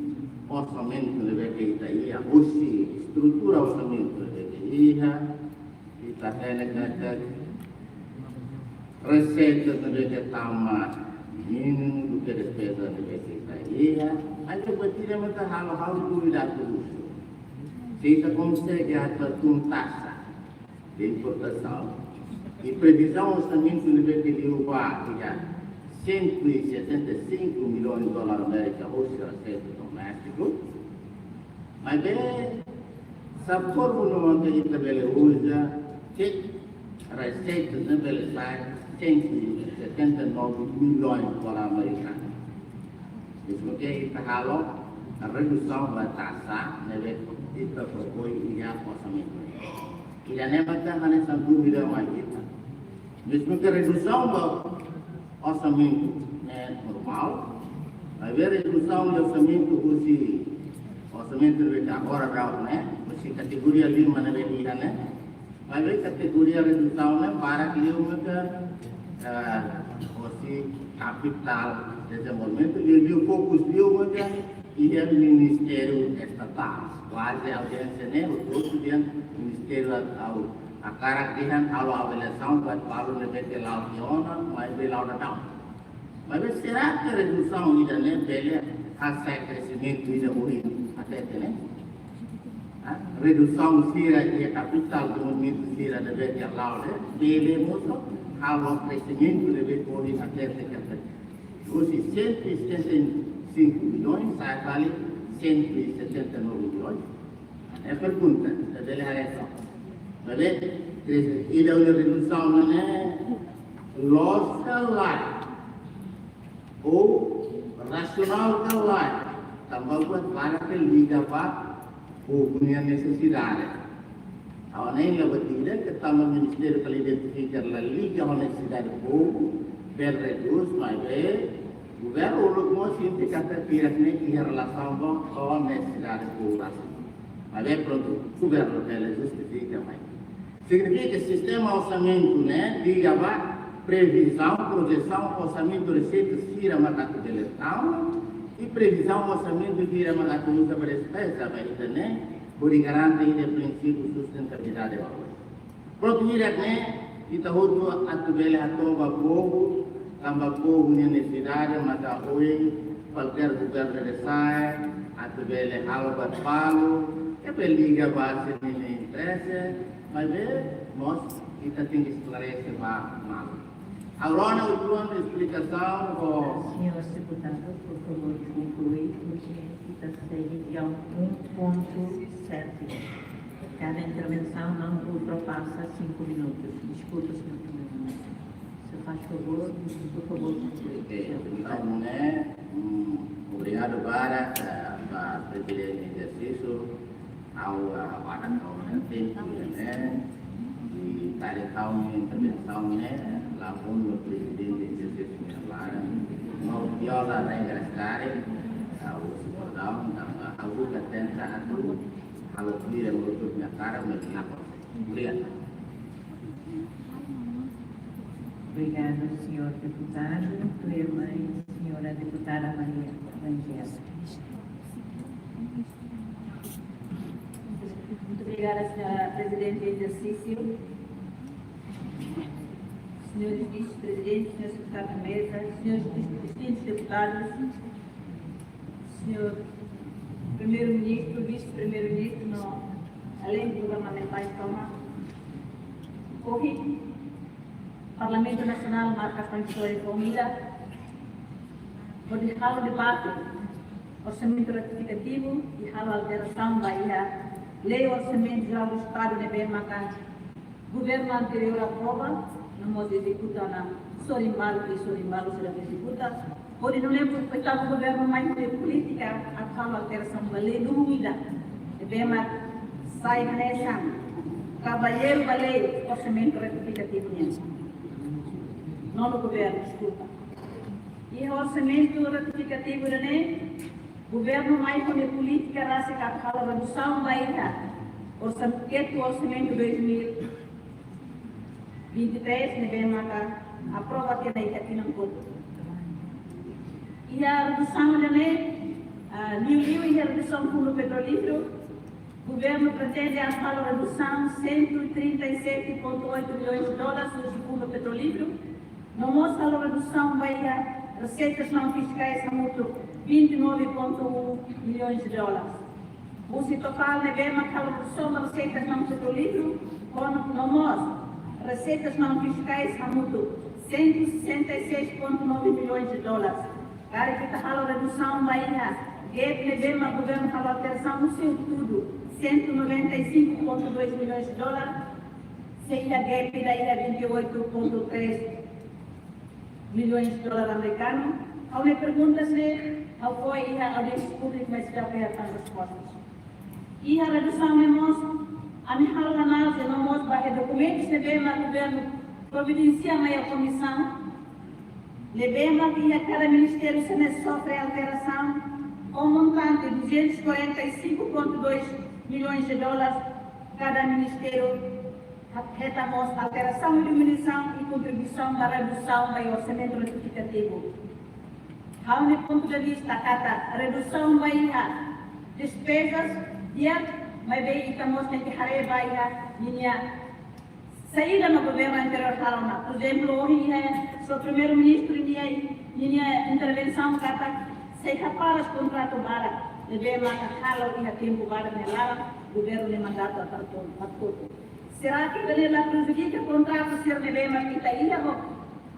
orsamentu ne'ebé ke ita iha, husi estrutura orsamentu ne'ebé ke iha, ita hatene katak reseita ne'ebé ke tama mínimo duké despeza ne'ebé ke ita iha. Entaun, buat ida mak ita halo, halo kuidadu husu. Se ita konsege hatún taxa de importasaun, i previzaun orsamentu ne'ebé ke liu ba iha cento e setenta e cinco milhões de dólar Amérika husi reseita doméstiku. Maibé, se for uno mak ita bele uza, ke reseita ne'e bele sai cento e setenta e nove milhões de dólar amerikanu. Mezmu ke ita halo redusaun ba taxa ne'ebé ita propoin iha orsamentu. Ida-ne'e mak hanesan dúvida mai ita. Mezmu ke redusaun ba orsamentu ne'e normál, maibé redusaun de orsamentu husi orsamentu ne'ebé agora daudaun ne'e, husi kategoria lima ne'ebé iha ne'e, maibé kategoria redusaun ne'e barak liu maka, eh, husi kapitál dezenvolvimentu, liu, liu fokus liu maka iha ministériu estatál. Kuaze audiénsia ne'e, hotu-hotu dehan ministériu atu hakarak dehan halo avaliasaun buat balu ne'ebé ke la'o tiha ona, maibé la'o daudaun. Maibé será ke redusaun ida-ne'e bele hasai kresimentu ida ohin hatete ne'e? Ah, redusaun sira iha kapitál dezenvolvimentu sira ne'ebé ke la'o ne'e, bele mós halo kresimentu ne'ebé ke ohin hatete katak husi cento e setenta e cinco milhões, sai fali cento e setenta e nove milhões. Ne'e pergunta, ita bele haree só. Maibé, ida-ne'e redusaun ne'e loos ka lae? Ou rasionál ka lae? Tanba buat barak ke liga ba povu nia nesesidade. Ha'u hanoin la buat ida ke tanba Ministériu Planificasaun la liga ho nesesidade povu, bele redús, maibé governu uluk mós sente katak hirak ne'e iha relasaun ba, ho nesesidade povu rasik. Maibé prontu, governu bele justifika mai. Signifika sistema orsamentu ne'e liga ba previzaun, projesaun orsamentu reseita sira mak atu bele tau, i previzaun orsamentu sira mak atu uza ba despeza ba ita-nia, hodi garante ita-nia prinsípiu sustentabilidade ba oin. Prontu, hirak ne'e, ita hotu atu bele hato'o ba povu, tanba povu nia nesesidade, maka ohin, kualkér governu ne'ebé sai, atu bele halo buat balu, ke bele liga ba sira-nia interese, maibé, mós, ita tenke esklarese ba malu. Agora, última esplikasaun, ho Senhor deputado, por favor, conclui, porque aqui está a ser um ponto sete. Cada intervenção não ultrapassa cinco minutos. Desculpa, senhor primeiro-ministro. Se faz favor, por favor, conclui. Ok, entaun, ne'e, hum, obrigadu barak, eh, ba prezidente em exercício, ha'u, eh, barak ha'u-nia tempu ne'e, i karik ha'u-nia intervensaun ne'e, la bun ba prezidente em exercício nia laran, no viola regras karik, eh, husi kordau, tanba ha'u buka tenta atu, halo kleur ba ita-nia karik, mas la konsege. Obrigadu. Obrigada, senhor deputado. Tuirmai, senhora deputada Maria Rangel. Muito obrigada, senhora Presidente em exercício. Senhores vice-presidentes, senhores secretários de mesa, senhores distintos deputados, senhor primeiro-ministro, vice-primeiro-ministro, no, além de governamentais, toma. Ohin, Parlamentu Nasionál marka kondisaun formila hodi halo debate orsamentu retifikativu i halo alterasaun ba iha Lei Orsamentu Jerál do Estadu ne'ebé maka governu anteriór aprova, no mós ezekuta ona, sorin balu i sorin balu sira ezekuta. Hodi nune'e oitavu governu mai ho polítika atu halo alterasaun ba lei duni ida ne'ebé mak sai hanesan kavalleiru ba lei orsamentu retifikativu nian. Nonu governu, deskulpa. Iha orsamentu retifikativu ida-ne'e, governu mai ho nia polítika rasik atu halo redusaun ba iha orsam-, ketu orsamentu dois mil e vinte e três ne'ebé maka aprova tiha ona iha tinan kotuk. Iha redusaun ida-ne'e, ah, liuliu iha redusaun fundu petrolíferu, governu pretende halo redusaun cento e trinta e sete ponto oito milhões de dólares husi fundu petrolíferu, no mós halo redusaun ba iha reseitas não fiscais hamutuk vinte e nove ponto um milhões de dólares. Husi totál ne'ebé mak halo redusaun ba reseitas não petrolíferu, no mós reseitas não fiscais hamutuk cento e sessenta e seis ponto nove milhões de dólares. Karik ita halo redusaun ba iha gap ne'ebé mak governu halo alterasaun husi outubru, cento e noventa e cinco ponto dois milhões de dólares, sei iha gap ida iha vinte e oito ponto três milhões de dólares americano. Ha'u-nia perguntas ne'e, ha'u fó iha audiénsia públika, mas seidauk hetan respostas. Iha redusaun ne'e mós, ami halo análize no mós ba iha dokumentus ne'ebé mak governu providensia mai iha komisaun, ne'ebé mak iha kada ministériu sira-ne'e sofre alterasaun ho montante duzentos e quarenta e cinco ponto dois milhões de dólares, kada ministériu hetan mós alterasaun i diminuisaun i kontribuisaun ba redusaun ba iha orsamentu retifikativu. Ha'u-nia pontu de vista katak redusaun ba iha despezas di'ak, maibé ita mós tenke haree ba iha ninia saida mak governu anteriór halo ona. Por ezemplu, ohin iha señór Primeiru-Ministru nia, nia intervensaun katak sei hapara kontratu barak ne'ebé maka halo iha tempu badak nia laran, governu nia mandatu atu, atu. Será que ida-ne'e la prejudika kontratu sira ne'ebé mak ita iha ho,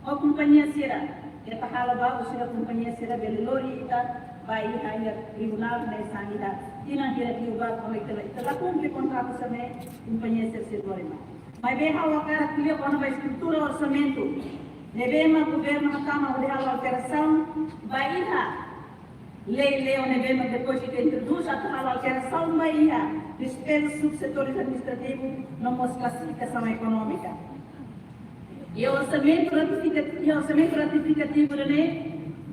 ho kompañia sira? Ita halo ba sira, kompañia sira bele lori ita ba iha, iha tribunál, hanesan ida tinan hira liubá, kuandu ita la, ita la kumpre kontratu sira ne'e, kompañia sira sei lori mai. Maibé ha'u hakarak ko'alia kona-ba estrutura orsamentu ne'ebé mak governu hatama hodi halo alterasaun ba iha lei, lei ne'ebé mak depois ita introdús atu halo alterasaun ba iha despezas subsetores administrativus no mós klasifikasaun ekonómika. Iha orsamentu ratifika-, iha orsamentu retifikativu ida-ne'e,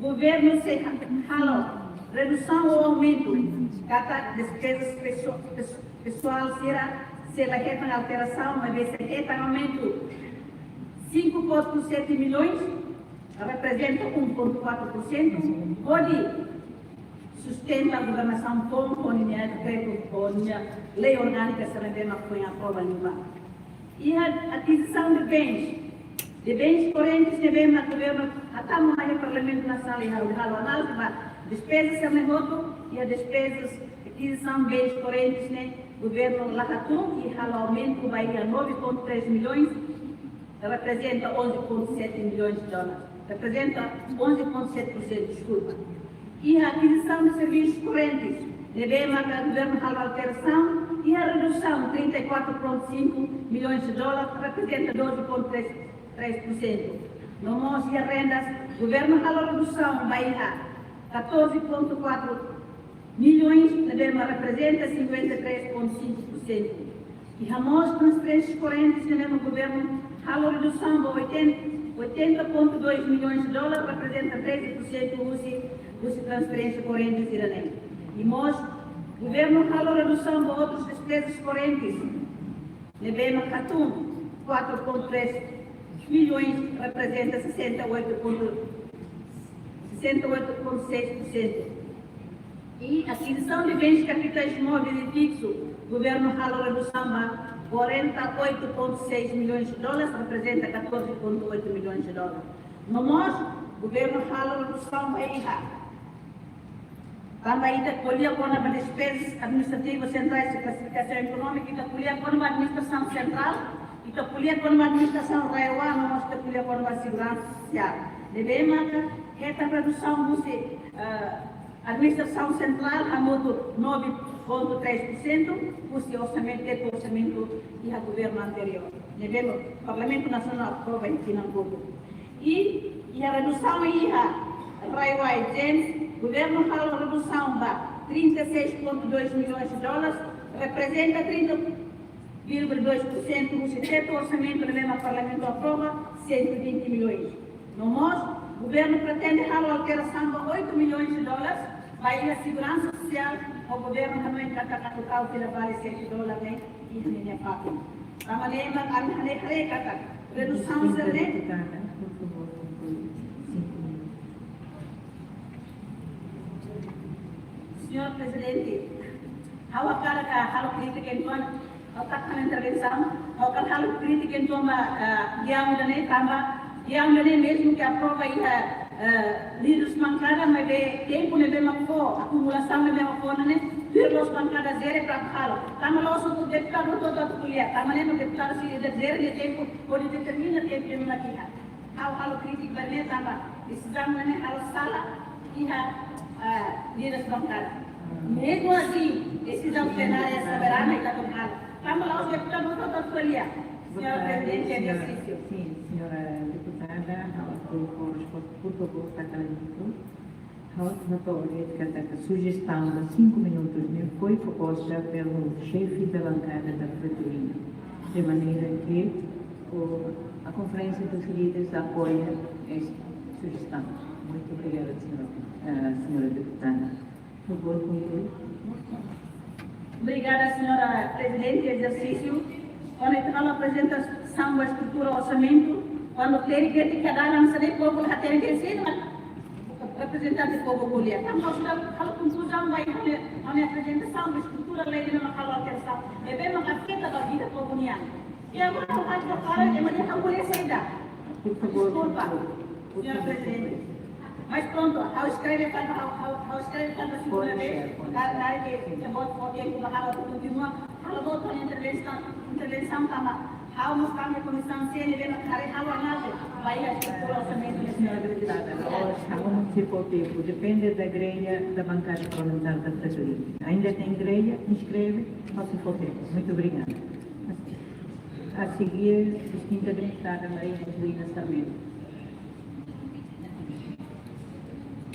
governu sei ha-, halo redusaun ou aumentu katak despezas peso-, peso-, pesoál sira sei la hetan alterasaun, maibé sei hetan aumentu cinco ponto sete milhões, reprezenta um ponto quatro por cento, hodi sustenta governasaun foun, ho ninia dekretu, ho ninia lei orgánика sira ne'ebé mak foin aprova liubá. Iha akizisaun de bens, de bens korrentes ne'ebé mak governu hatama mai iha Parlamentu Nasionál, ha'u halo análize ba despezas sira-ne'e hotu, iha despezas akizisaun bens korrentes ne'e governu la hatún i halo aumentu ba iha nove ponto três milhões, reprezenta onze ponto sete milhões de dólares. Reprezenta onze ponto sete por cento, deskulpa. Iha akizisaun de servisus korrentes ne'ebé maka governu halo alterasaun, iha redusaun trinta e quatro ponto cinco milhões de dólares, reprezenta doze ponto três, três por cento. No mós iha rendas, governu halo redusaun ba iha catorze ponto quatro milhões, ne'ebé mak reprezenta cinquenta e três ponto cinco por cento. Iha mós transferénsias korrentes ne'ebé mak governu halo redusaun ba oitenta, oitenta ponto dois milhões de dólares, reprezenta treze por cento husi, husi transferénsias korrentes sira-ne'e. I mós governu halo redusaun ba outras despezas korrentes ne'ebé mak hatún quatro ponto três milhões, reprezenta sessenta e oito ponto, sessenta e oito ponto seis por cento. I akizisaun de bens capitais móveis e fixos, governu halo redusaun ba quarenta e oito ponto seis milhões de dólares, representa catorze ponto oito milhões de dólares. No mós, governu halo redusaun ba iha. Tanba ita ko'alia kona-ba despezas administrativas sentrais de classificação económica, ita ko'alia kona-ba administrasaun sentrál, ita ko'alia kona-ba administrasaun RAEOA, no mós ita ko'alia kona-ba seguransa sosiál. Ne'ebé maka hetan redusaun husi, eh, administrasaun sentrál hamutuk nove ponto três por cento, husi orsamentu, tetu orsamentu iha governu anteriór. Ne'ebé Parlamentu Nasionál aprova iha tinan kotuk. I iha redusaun iha RAEOA e GEMS, governu halo redusaun ba trinta e seis ponto dois milhões de dólares, reprezenta trinta vírgula dois por cento husi tetu orsamentu ne'ebé mak Parlamentu aprova, cento e vinte milhões. No mós, governu pretende halo alterasaun ba oito milhões de dólares ba iha seguransa sosiál, no governu hanoin katak atu tau fila vale sete dólar ne'e iha ninia fatin. Tanba ne'e mak ami haree katak redusaun sira-ne'e. Deputada, por favor, conclui. Cinco minutos. Señór Prezidente, ha'u hakarak halo krítika uitoan, ha'u hakarak halo intervensaun, ha'u hakarak halo krítika uitoan ba, eh, GEAM ida-ne'e, tanba GEAM ida-ne'e mezmu ke aprova iha, eh, líderes bankada, maibé tempu ne'ebé mak fó, akumulasaun ne'ebé mak fó ne'e, tuir loos bankada jere para halo. Tanba la'ós hotu deputadu hotu-hotu ko'alia, tanba ne'e mak deputadu sira jere nia tempu, hodi determina tempu ne'ebé mak iha. Ha'u halo krítika ba ne'e tanba desizaun ne'e halo sala iha, eh, líderes bankada. Mezmu asin, desizaun plenária soberana ita tenke halo. Tanba la'ós deputadu hotu-hotu ko'alia. Boa tarde, señora. Señora Prezidente, exercício. Sim, senhora deputada, ha'u atu fó resposta, por favor, para aquela minuto. Ha'u, ha'u atu ko'alia katak sujestaun ba cinco minutos ne'e foi proposta pelo chefe da bancada da Frente Unida, de maneira que o, a Conferência dos Líderes apoia esta sugestão. Muito obrigada, senhora, eh, senhora deputada. Por favor, conclui. Obrigada, señora Prezidente. Exercício. Kuandu ita halo aprezentasaun ba estrutura orsamentu, kuandu ita hateke katak ita-nia povu la hatene, ita-nia reprezentante povu ko'alia. Tanba ha'u halo konkluzaun ba iha ha'u-nia aprezentasaun ba estrutura lei ne'ebé mak halo alterasaun, ne'ebé mak afeta ba vida povu nian. I agora ha'u hakarak ema dehan ha'u ko'alia saida. Por favor, deskulpa, por favor, señora Prezidente. Mas prontu, ha'u eskreve tanba, ha'u, ha'u, ha'u eskreve tanba segunda vez, pode ser, pode ser. Karik, karik ke, ke boot fó tempu ba ha'u kontinua, ha'u la boot fó intervensaun, intervensaun tanba ha'u mós tanba komisaun C N B na kare ha'u análise ba iha estrutura orsamentu. Señora deputada, la'ós, ha'u mós sei fó tempu, depende da grelha da bancada parlamentar da Frente Unida. Ainda tem grelha, inscreve, ha'u sei fó tempu. Muito obrigada. A seguir, distinta deputada Maria Angelina Sarmento.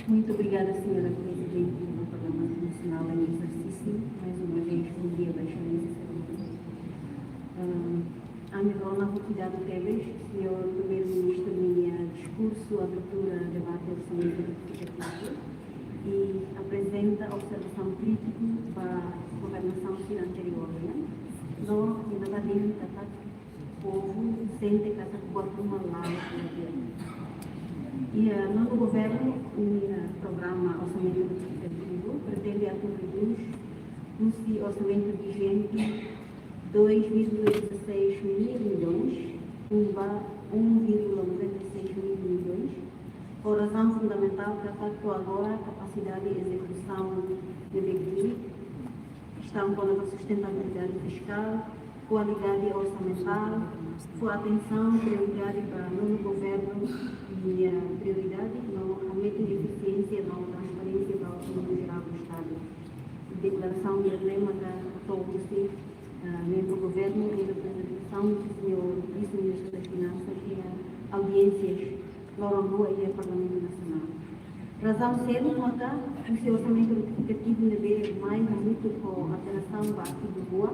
Muito obrigada, senhora Presidente do Parlamento Nacional em exercício. Mais uma vez, bom dia, Sua Excelência. Ah, ami rona ho kuidadu tebes, señór Primeiru-Ministru nia diskursu abertura debate orsamentu retivizativu i aprezenta observasaun krítiku ba governasaun sira anteriór nian. No, ita la dehan katak povu sente katak buat ruma la'o di'ak. I, eh, nonu governu nia programa orsamentu retivizativu pretende atu redús husi orsamentu vigente dois vírgula dezasseis mil milhões, um ba um vírgula noventa e seis mil milhões, ho razaun fundamentál katak to'o agora kapasidade ezekusaun ne'ebé kestaun kona-ba sustentabilidade fiskál, kualidade orsamentál, fó atensaun prioridade ba nonu governu nia prioridade, no hametin efisiénsia no transparénsia ba orsamentál jerál do Estadu. Deklarasaun ne'e maka hato'o husi, ah, membru governu, em representação do senhor vice-ministro das Finanças, iha audiénsias loron rua iha Parlamentu Nasionál. Razaun seluk maka husi orsamentu retivizativu ne'ebé mai hamutuk ho alterasaun ba artigu rua,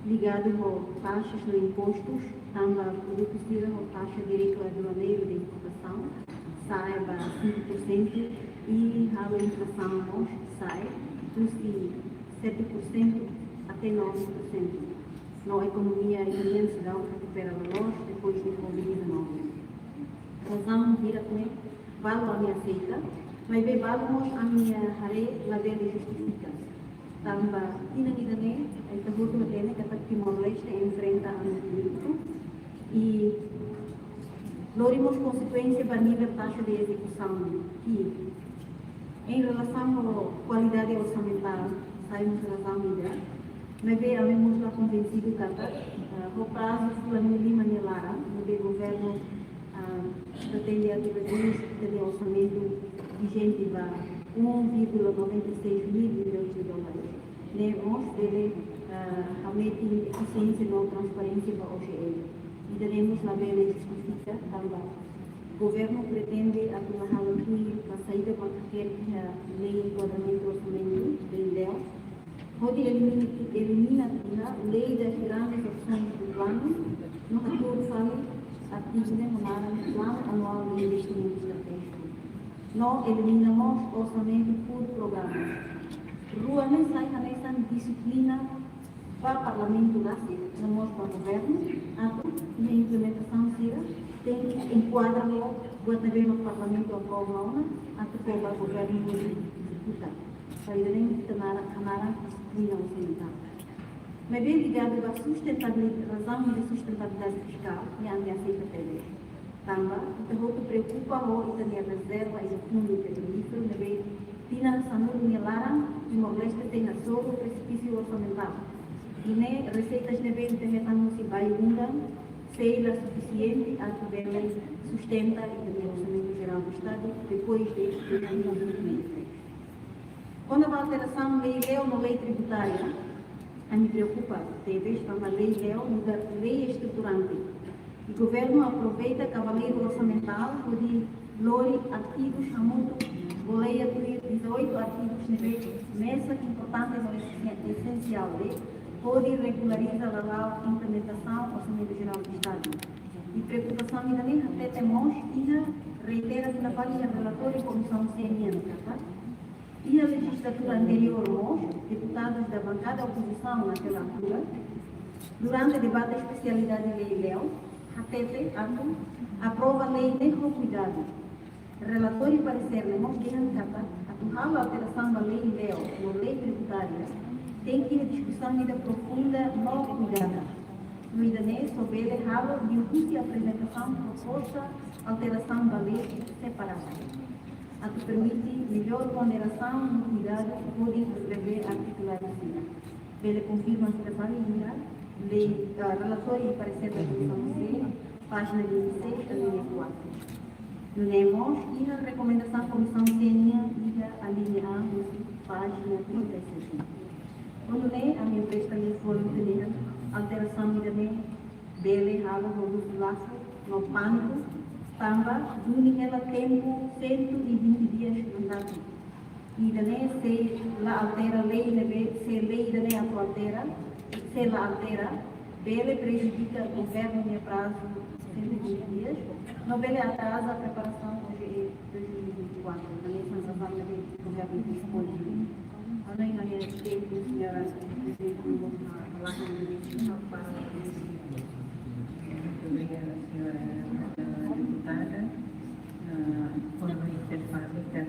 ligadu ho taxas no impostus, tanba produtu sira ho taxa diretu aduaneiru de importasaun sa'e ba cinco por cento i halo inflasaun mós sa'e husi sete por cento até nove por cento. No ekonomia italiana seidauk rekupera loloos depois de covid dezanove. Razaun hirak ne'e balu ami aseita, maibé balu mós ami haree labele justifika. Tanba tinan ida-ne'e, a Ita hotu hatene katak Timor-Leste enfrenta anu polítiku i lori mós konsekuénsia ba nivel taxa de ezekusaun, i em relasaun ho kualidade orsamentál, sai mós razaun ida, maibé ami mós la konvensidu katak, ah, ho prazu fulan lima nia laran, maibé governu, ah, pretende atu redús ita-nia orsamentu vijente ba um vírgula noventa e seis mil milhões de dólares. Ne'e mós bele, ah, hametin efisiénsia no transparénsia ba O G E. Ida-ne'e mós labele justifika tanba governu pretende atu la halo tuir ba saida mak hakerek iha Lei Enkuadramentu Orsamentu, Lei Leo, hodi elimina, elimina tiha Lei das Grandes Opções do Plano, no hatuur fali artigu ne'e ho naran Plano Anual de Investimento Estratégico. No elimina mós orsamentu por programa. Rua ne'e sai hanesan dixiplina ba Parlamentu rasik, no mós ba governu, atu iha implementasaun sira tenke enkuadra ho buat ne'ebé mak Parlamentu aprova ona, atu fó ba governu hodi ezekuta. Saida ne'e ita hanaran, hanaran dixiplina orsamentál. Maibé ligadu ba sustentabilidade, razaun de sustentabilidade fiskál, ne'e ami aseita tebes. Tanba ita hotu preokupa ho ita-nia rezerva iha Fundu Petrolíferu, ne'ebé tinan sanulu nia laran Timor-Leste sei hasoru presipísiu orsamentál. I ne'e reseitas ne'ebé ita hetan husi baibunan sei la sufisiente atu bele sustenta ita-nia Orsamentu Jerál do Estadu depois de dois mil e vinte e três. Kona-ba alterasaun Lei Leo no Lei Tributária, ami preokupa tebes tanba Lei Leo nu'udar lei estruturante. I governu aproveita kabaleiru orsamentál hodi lori artigus hamutuk, boleia tuir dezoito artigus ne'ebé mesak importante no esen-, esensiál de'it, hodi regulariza lala'ok implementasaun Orsamentu Jerál do Estadu. I preokupasaun ida-ne'e hatete mós iha reitera tiha fali iha relatóriu Komisaun C N N katak iha lejizlatura anteriór mós, deputadus da bankada opozisaun naquela altura, durante debate espesialidade Lei Leo, hatete atu aprova lei ne'e ho kuidadu. Relatóriu paresér ne'e mós dehan katak atu halo alterasaun ba Lei Leo no Lei Tributária, tenke iha diskusaun ida profunda no kuidada. No ida-ne'e só bele halo liuhusi aprezentasaun proposta alterasaun ba lei separada. Atu permite mellór ponderasaun no kuidadu hodi rever artikuladu sira. Bele konfirma sira fali iha lei, ah, relatóriu i paresér da Komisaun C, pájina vinte e seis, alínea quatro. Nune'e mós iha rekomendasaun Komisaun C nian iha alínea A, husi pájina trinta e sete. Kuandu ne'e, ami empresta liafuan ida-ne'e, alterasaun ida-ne'e bele halo ho husi lasu no pániku, tanba duni hela tempu cento e vinte dias mandatu. Ida-ne'e se la altera lei ne'ebé, se lei ida-ne'e atu altera, se la altera, bele prejudika governu nia prazu cento e vinte dias, no bele atraza preparasaun O G E dois mil e vinte e quatro, hanesan razaun ne'ebé governu dispõe. Agora, em maneira de tempo, senhora, Muito obrigada, senhora, eh, deputada. Ah, foram interfaces, eh,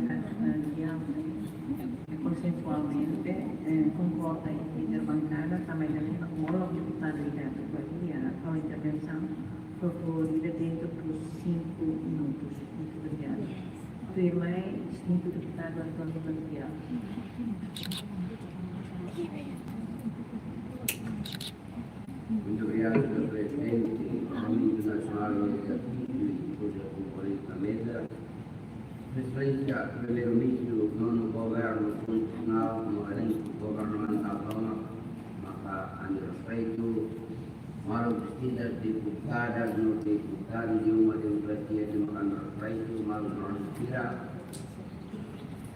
consensualmente, eh, concorda entre a bancada, também da minha, o deputado Ricardo Faria, a intervenção proporida dentro dos cinco minutos. Muito obrigada. Tuirmai, distintu deputadu António Santiago. Muito obrigado, senhor Presidente, Parlamento Nacional e Legislativo, e depois a componente da mesa. Sua Excelência, Primeiro-Ministro, nono Governu Konstitusionál, no elenku governamental tomak, maka ami respeita, maluk distintas deputadas no deputadus de uma democracia de makan respeita, maluk no sira,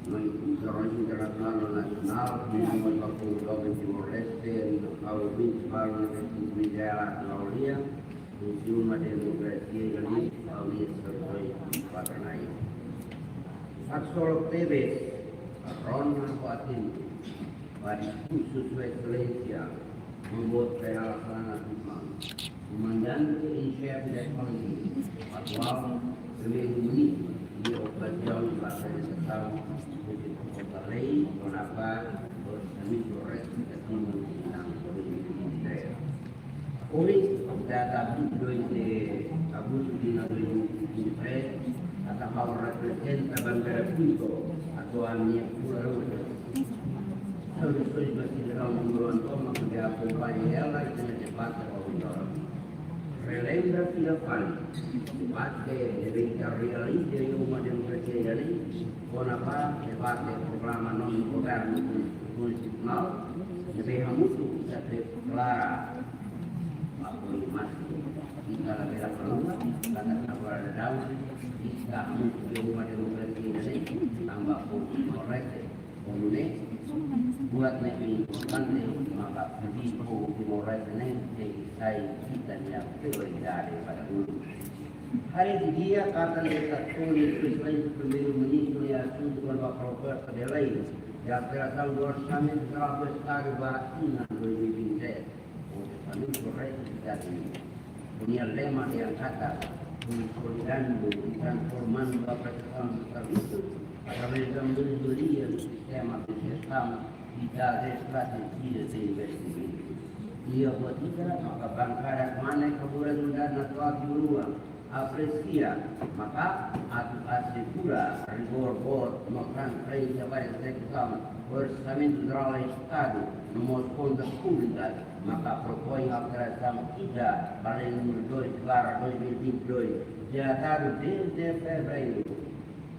no internasionál no nasionál, no ba povu Timor-Leste, no ha'u ouvinte balu ne'ebé sente bele la lia, no de uma democracia de lei, ha'u-nia saudasaun fraternál. Haksolok tebes, rona ho atentu ba diskursu Sua Exelénsia, Maun Boot Kay Rala Xanana Gusmão, Komandante em Xefe da Exelénsia, atuál Primeiru-Ministru, iha okaziaun ba aprezentasaun husi proposta lei kona-ba Orçamentu Retifikativu Nasionál dois Ohin, data vinte e dois de agosto de dois mil e vinte e três, ata ha'u reprezenta bankada KHUNTO, atu ami pura roda. Saudasoens ba sidadaun Timor tomak ne'ebé akompaña hela ita-nia debate ohin loron. Relembra fila fali, debate ne'ebé ita realiza iha uma demokrasia ida-ne'e, kona-ba debate programa nono governu konstitusionál, ne'ebé hamutuk ita deklara apoiu másimu. Ita labele haluha, katak agora daudaun, ita hamutuk iha uma demokrasia ida-ne'e, tanba povu Timor-Leste. Ho nune'e, buat ne'ebé importante maka povu Timor-Leste ne'e tenke sai ita-nia prioridade ba dahuluk. Haree didi'ak katak letra tolu Prezidente Primeiru-Ministru nia asuntu kona-ba proposta de lei de alterasaun do Orsamentu Jerál do Estadu ba tinan dois mil e vinte e três. Orsamentu retifikadu nian, ho nia lema dehan katak konsolidando e transformando a prestação de serviços através da melhoria do sistema de gestão e das estratégias de investimento. Iha buat ida maka bankada kmanek ka bura dundar na toa di rua apresia maka atu asegura rigór boot no transparénsia ba ezekusaun Orsamentu Jerál Estadu no mós kontas públikas, maka propoin alterasaun ida ba lei númeru dois barra dois mil e vinte e dois, datadu dez de fevereiru,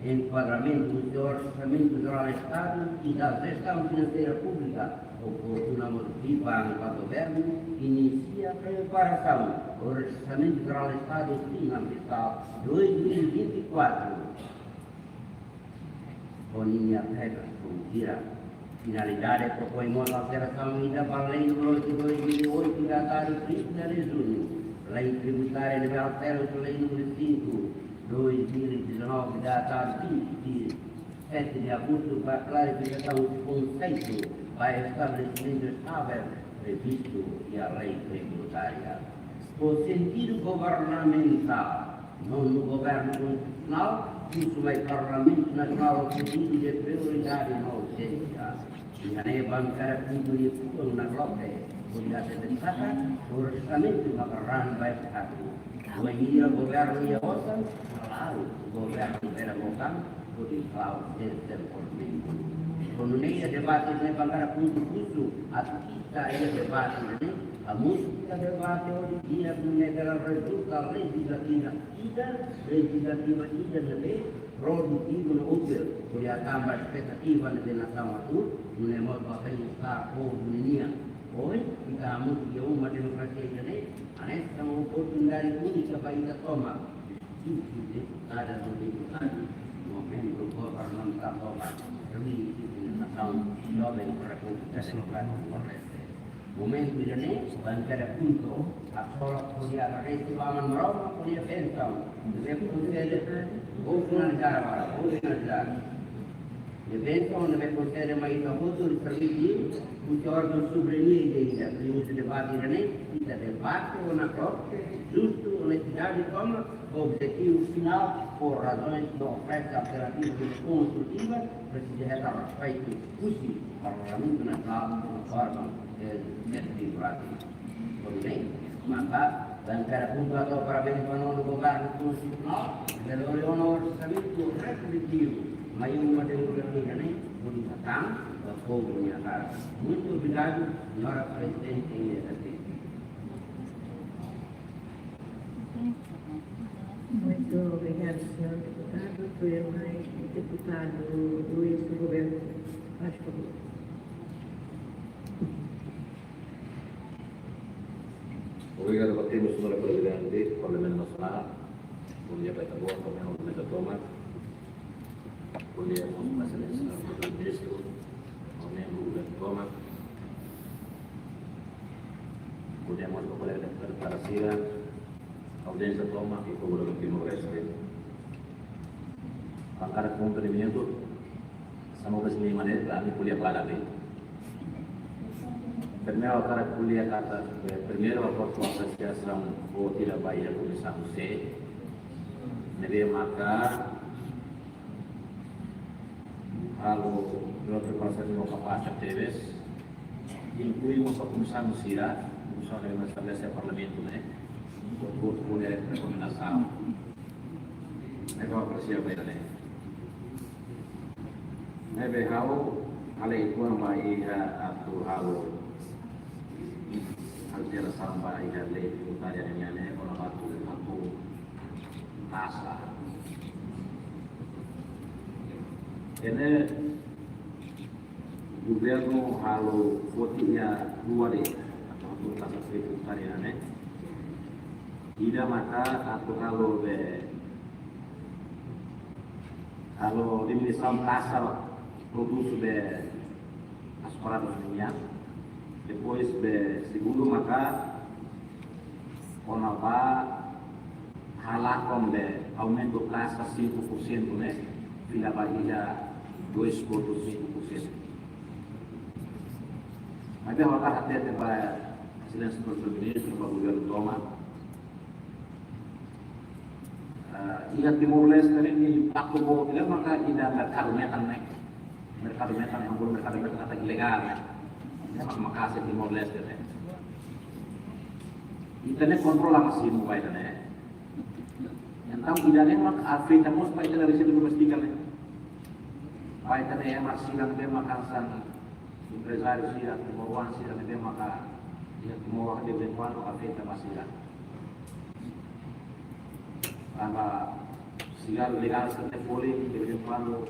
enkuadramentu husi Orsamentu Jerál Estadu e da jestaun finanseira públika, oportuna mós biban ba governu inisia preparasaun Orsamentu Jerál Estadu tinan fiskál dois mil e vinte e quatro. Ho ninia regras, komu sira. Finalidade propoin mós alterasaun ida ba lei númeru oito dois mil e oito, datadu trinta de junho, lei tributária ne'ebé altera husi lei númeru cinco dois mil e dezanove, datadu vinte e sete de agosto, ba klarifikasaun konseitu ba estabelesimentu estável previstu iha lei tributária. Ho sentidu governamentál, nono governu konstitusionál husu mai Parlamentu Nasionál ho pedidu de prioridade no urjénsia. Iha ne'e bankada KHUNTO nia fuan nakloke, hodi hatete katak orsamentu maka raan ba Estadu. Wainhira governu iha osan, klaru, governu bele bokan, hodi klaru dezenvolvimentu. Ho nune'e debate ne'e bankada KHUNTO husu atu ita iha debate ne'e, hamutuk ita debate hodi di'ak, nune'e bele rezulta lejislativa ida, lejislativa ida ne'ebé produtivu no útil, hodi hatán ba espetativa ne'ebé nasaun atu, nune'e mós ba bem-estar povu ninian. Ohin, ita hamutuk iha uma demokrasia ida-ne'e, hanesan oportunidade únika ba ita tomak, diskute deputada no deputadu, momentu governu nia tomak, reuni nasaun, joven Repúblika Demokrátika Timor-Leste. Momentu ida-ne'e, bankada KHUNTO haksolok hodi agradese ba Aman Maromak ho nia bensaun ne'ebé konsede, vou finalizar agora, vou finalizar. Nia bensaun ne'ebé konsede mai ita hotu, servisu husi órgaun soberania ida-idak. Liuhusi debate ida-ne'e, ita debate ho nakloke, justu, onestidade tomak, ho objetivu finál, ho razaun no oferese alternativas konstrutivas, presiza hetan respeitu husi Parlamentu Nasionál, órgaun ezekutivu. Tudu bem? Maka, bankada KHUNTO hato'o parabéns ba nono governu konstitusionál, ne'ebé lori ona orsamentu repetitivu mai uma demokrasia ne'e, hodi hatán ba povu nia harapan. Muito obrigado, senhora Presidente em exercício. Muito obrigado, senhor deputado. Tuirmai, deputadu Luis Roberto, faz favor. Obrigadu ba tempu, señora Prezidente Parlamentu Nasionál. Bom dia ba ita-boot, ba membru tomak. Bom dia mós ba Exelénsia Primeiru-Ministru, ba membru governu tomak. Bom dia mós ba kolega deputadu sira, audiénsia tomak i povu Timor-Leste. Bankada KHUNTO nia membru, hanesan ohin sira dehan, ami ko'alia klaru de'it. Primeiru, hakarak ko'alia katak, eh, primeiru, ha'u hato'o apresiasaun boot ida ba iha Komisaun C, ne'ebé maka halo preparasaun ho kapás tebes, inklui mós Komisaun sira, Komisaun Parlamentu ne'e, hodi fó rekomendasaun. Ne'ebé ha'u apresia ba ida-ne'e. Ne'ebé ha'u hale'u uitoan ba iha atu halo alterasaun ba iha lei tributária nian ne'e, kona-ba atu, atu taxa. Ne'e governu halo foti iha dua de'it, atu halo taxa tributária ne'e. Ida maka atu halo be, halo diminuisaun taxa produtu be asparado nian. Depois be segundu maka kona-ba halakon be aumenta taxa cinco por cento ne'e, fila ba iha dois ponto cinco por cento. Mas ha'u hakarak hatete ba Exelénsia Primeiru-Ministru, ba governu tomak, ah, iha Timor-Leste ne'e, impaktu boot ida maka iha merkadu metan ne'e. Merkadu metan, yang belum merkadu metan katak ilegál ne'e. Ne'e mak maka'as iha Timor-Leste ne'e. Ita-nia kontrola masimu ba ida-ne'e. Entaun ida-ne'e mak afeta mós ba ita-nia reseitu doméstika ne'e. Ba ita-nia ema sira ne'ebé mak hanesan emprezáriu sira, timoroan sira ne'ebé maka iha Timor, de vez em quando afeta ba sira. Tanba sigarru ilegál sira ne'e folin, de vez em quando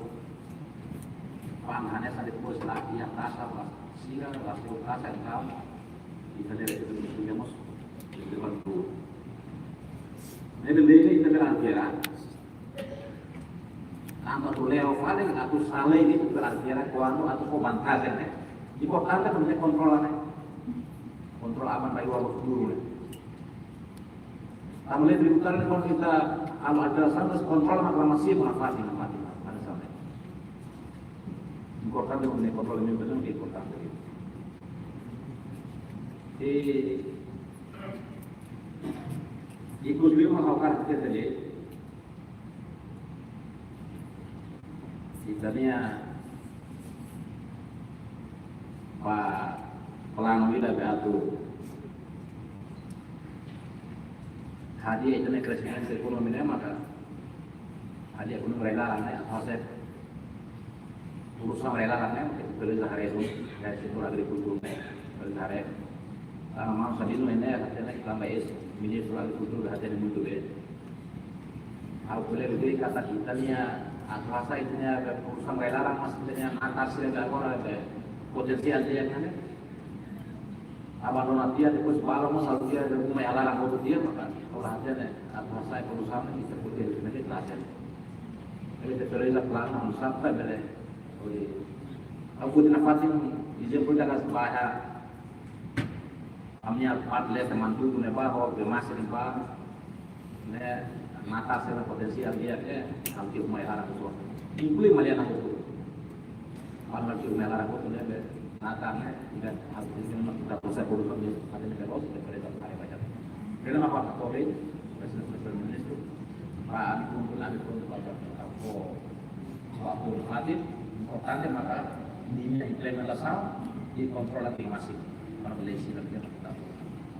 fa'an hanesan, depois la iha taxa ba sira, la sira taxa, entaun ita-nia reseitu doméstika mós, ita bantu. Ne'ebé lei ne'e ita bele altera. Tanba atu leo fali, atu sala ne'e ita bele altera kuandu atu fó vantajen ne'e. Importante mak ita kontrola ne'e. Kontrola aban ba iha futuru ne'e. Tanba lei tributária ne'e kuandu ita halo alterasaun, terus kontrola mak la masimu, nafatin, nafatin, nafatin, nafatin. Importante mak ita kontrola ne'e, importante. I, inkluzive mak ha'u hakarak hatete de'it, ita-nia ba planu ida be atu hadi'a ita-nia kreximentu ekonomia ne'e maka hadi'a ekonomia rai-laran ne'e, atu hasa'e produsaun rai-laran ne'e, ita presiza haree duni, dari setór agrikultura ne'e, presiza haree. Tanba maun Sabino ne'e, hatene tanba eis-ministru agrikultura, hatene muitu bem. Ha'u ko'alia de'it katak ita-nia, atu hasa'e ita-nia produsaun rai-laran, mas ita-nia natar sira agora be potensiál di'ak ne'e. Abandona tiha, depois balu mós halo tiha, depois mai halaran hotu tiha, maka ha'u la hatene atu hasa'e produsaun ne'e ita pode rezolve ne'e klasen. Ita presiza planu, anu sapta bele. Oi. Ha'u foti nafatin ezemplu ida katak ba iha ami-nia parte leste Manatuto ne'ebá, ho be masa ne'ebá. Ne'e natar sira potensiál di'ak ne'e, halo tiha mai halaran hotu. Inklui Maliana hotu. Halo tiha mai halaran hotu ne'ebé natar ne'e, ida halo tiha mai ita proses produsaun ne'e, ita ne'e loos, ita presiza haree ba ida-ne'e. Ida-ne'e mak ha'u hato'o, Exelénsia Primeiru-Ministru, para ami kumpul, ami kumpul ba ida-ne'e, ho, ho apoiu nafatin, importante maka ninia implementasaun i kontrola ke masih, para bele sira ke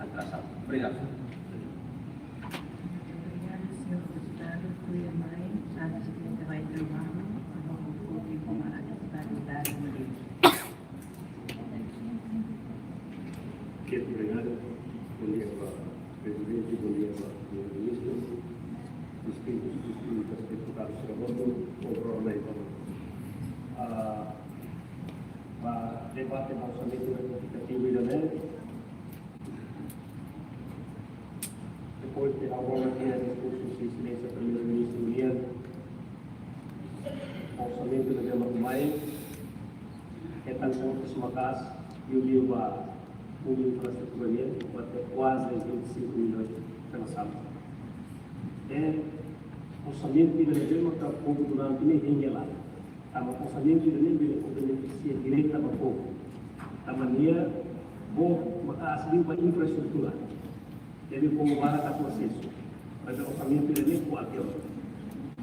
atrasaun. Obrigadu. Obrigada, señór deputadu. Ko'alia mai, antes de ita bá intervanu, vamos ouvir como a deputada Dália Moreira. Ok, obrigadu. Bondia ba Prezidente, bondia ba Primeiru-Ministru, distintus, distintus deputadus sira hotu, kontrola mai. Ah, ba debate ba orsamentu retetifikativu ida-ne'e, depois de agora ter diskursu Sua Exelénsia Primeiru-Ministru nian, orsamentu ne'ebé mak mai, hetan kortes maka'as, liuliu ba fundu infraestrutura nian, ba até kuaze vinte e cinco milhões de nasaun. I orsamentu ida-ne'ebé maka povu durante ne'e hein hela. Tanba orsamentu ida-ne'e bele fó benefísiu direta ba povu. Tanba nia boot maka'as liu ba infraestrutura. Jadi povu barak atu asesu. Maibé orsamentu ida-ne'e kuat liu.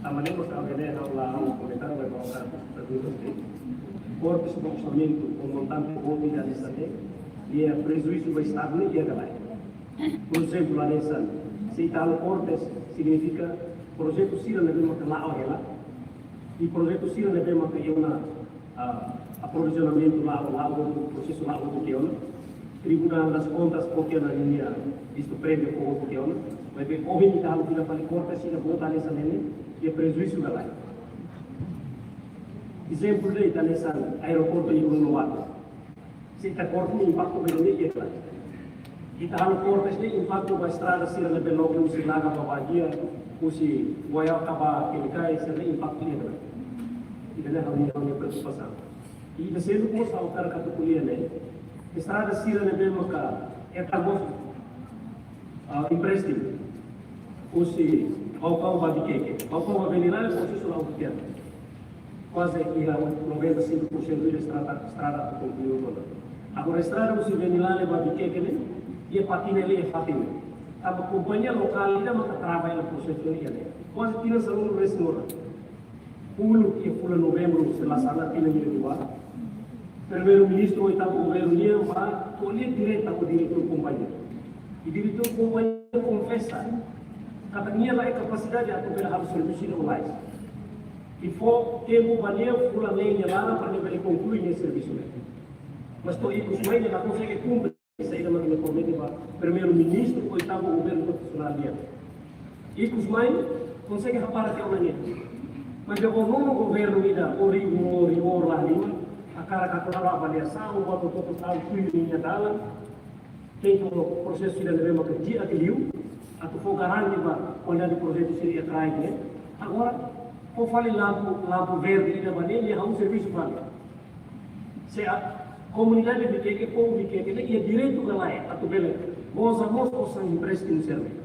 Tanba ne'e maka ha'u la halo komentáriu, maibé ha'u hakarak pergunta de'it. Kortes ba orsamentu ho montante boot ida hanesan ne'e, iha prejuízu ba Estadu ne'e iha ka lae. Por ezemplu, hanesan, se ita halo kortes, signifika projetu sira ne'ebé maka la'o hela, i projetu sira ne'ebé maka iha ona, ah, aprovizionamentu la'o, la'o, prosesu la'o hotu tiha ona, Tribunal das Contas fó tiha ona ninia vistu préviu fó hotu tiha ona, maibé ohin ita halo fila fali kortes, ita bota hanesan ne'e, iha prejuízu ka lae. Ezemplu de'it hanesan aeroportu iha Uluwatu. Se ita kortes ne'e impaktu ba ida-ne'e iha ka lae. Ita halo kortes ne'e impaktu ba estrada sira ne'ebé loke husi Naga ba Badia, husi Wayaka ba Kelikai, sira ne'e impaktu iha ka lae. Ida-ne'e ha'u-nia, ha'u-nia preokupasaun. I ida seluk mós ha'u hakarak atu ko'alia ne'e, estrada sira ne'ebé maka hetan mós, ah, empréstimu husi Baucau ba Viqueque. Baucau ba Venilale, prosesu la'o tiha ona. Kuaze iha noventa e cinco por cento ida estrada, estrada atu konklui ona. Agora, estrada husi Venilale ba Viqueque ne'e, iha fatin ne'e, iha fatin ne'e. Tanba kompañia lokál ida maka trava hela prosesu ne'e iha ne'e. Kuaze tinan sanulu-resin-rua. Uluk iha fulan Novembru, se la sala, tinan ida liubá, Primeiru-Ministru, oitavu governu nian, bá ko'alia direta ho diretór kompañia. I diretór kompañia konfesa katak nia laiha kapasidade atu bele halo servisu ida lalais. I fó tempu ba nia fulan neen nia laran para nia bele konklui nia servisu ne'e. Mas to'o ikus mai nia la konsege kumpre saida mak nia promete ba Primeiru-Ministru, oitavu governu konstitusionál nian. Ikus mai, konsege hapara tiha ona nia. Mas iha nonu governu ida, o rigor, o rigor la lima, hakarak atu halo avaliasaun, buat hotu-hotu tuir ninia dalan, tenke prosesu ida ne'ebé maka di'ak liu, atu fó garantia ba kualidade projetu sira iha kraik ne'e. Agora, fó fali lampu, lampu verde ida ba nia, nia halo servisu fali. Se a komunidade Viqueque, povu Viqueque ne'e iha direitu ka lae atu bele goza mós osan empréstimu sira-ne'e.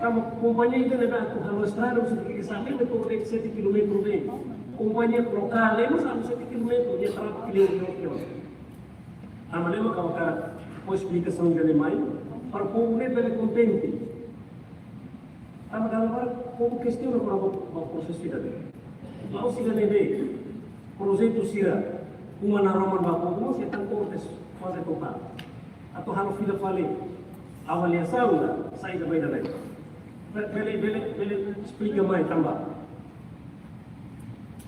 Tanba kompañia ida ne'ebé atu halo estrada husi Viqueque Same ne'e to'o de'it sete kilómetru de'it. Kompañia lokál ne'e mós halo sete kilómetru, nia trava kilómetru. Tanba ne'e mak ha'u hakarak fó esplikasaun ida-ne'e mai, para povu ne'e bele kontente. Tanba dala barak povu kestiona kona-ba prosesu ida-ne'e. La'ós ida-ne'e de'it, projetu sira, uma naroman ba povu, mós hetan kortes kuaze totál. Atu halo fila fali avaliasaun, saida ba ida-ne'e. Be-, bele, bele, bele esplika mai tanba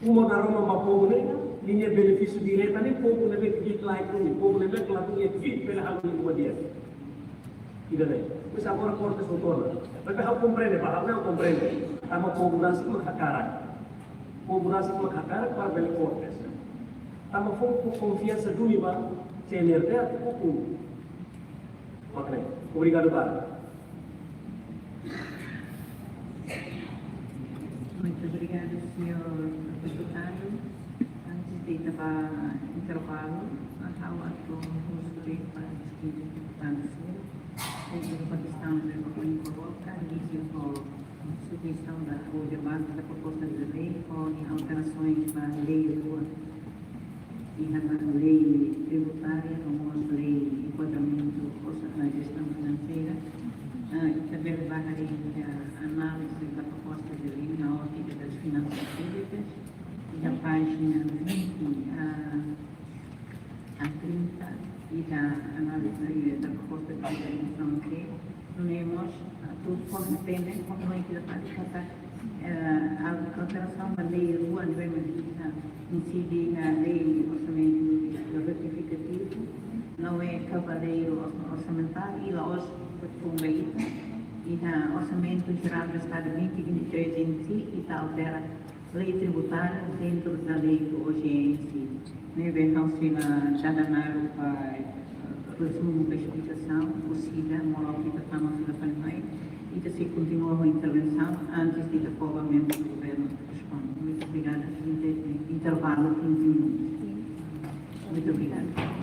uma naroman ba povu ne'e, ninia benefísiu direta ne'e povu ne'ebé ke lae, povu ne'ebé ke la iha kbiit bele halo nia uma di'ak. Ida-ne'e. Mas agora kortes hotu ona. Maibé ha'u komprende, ba ha'u ne'e ha'u komprende. Tanba povu rasik mak hakarak. Povu rasik mak hakarak para bele kortes. Tanba povu konfiansa duni ba C N R T atu ukun. Mak ne'e. Obrigadu barak. Muito obrigada, senhor deputado. Antes de ir para intervalo, ha'u atu husu ba deputadu sira, o Pakistão de República Boca, e o sujeição da, o debate da proposta de lei com alterações da lei rua, iha lei tributária, no mós lei enkuadramentu orça-, na gestão financeira. Ah, i ita bele bá haree análize da proposta de lei na ótica das finanças públicas, da página vinte a, a trinta, iha análize da proposta de lei, no mós atu fó-hatene, no mós ita bá haree katak, eh, a alterasaun ba lei rua ne'ebé mak ita insere iha lei orsamentu retirifikativa, la'ós kabeleiru orsamentál, i la'ós fó ba ita, iha Orsamentu Jerál do Estado vinte vinte e três em si, ita altera lei tributária dentro da lei do O G E em si. Ne'ebé ha'u sei la dada naruk ba, eh, rezumu ba esplikasaun, orsida, molok ita tama fila fali mai, ita sei kontinua ho intervensaun antes de ita fó ba membru do governu responde. Muito obrigada. Inter-, intervalu quinze minutos. Muito obrigada.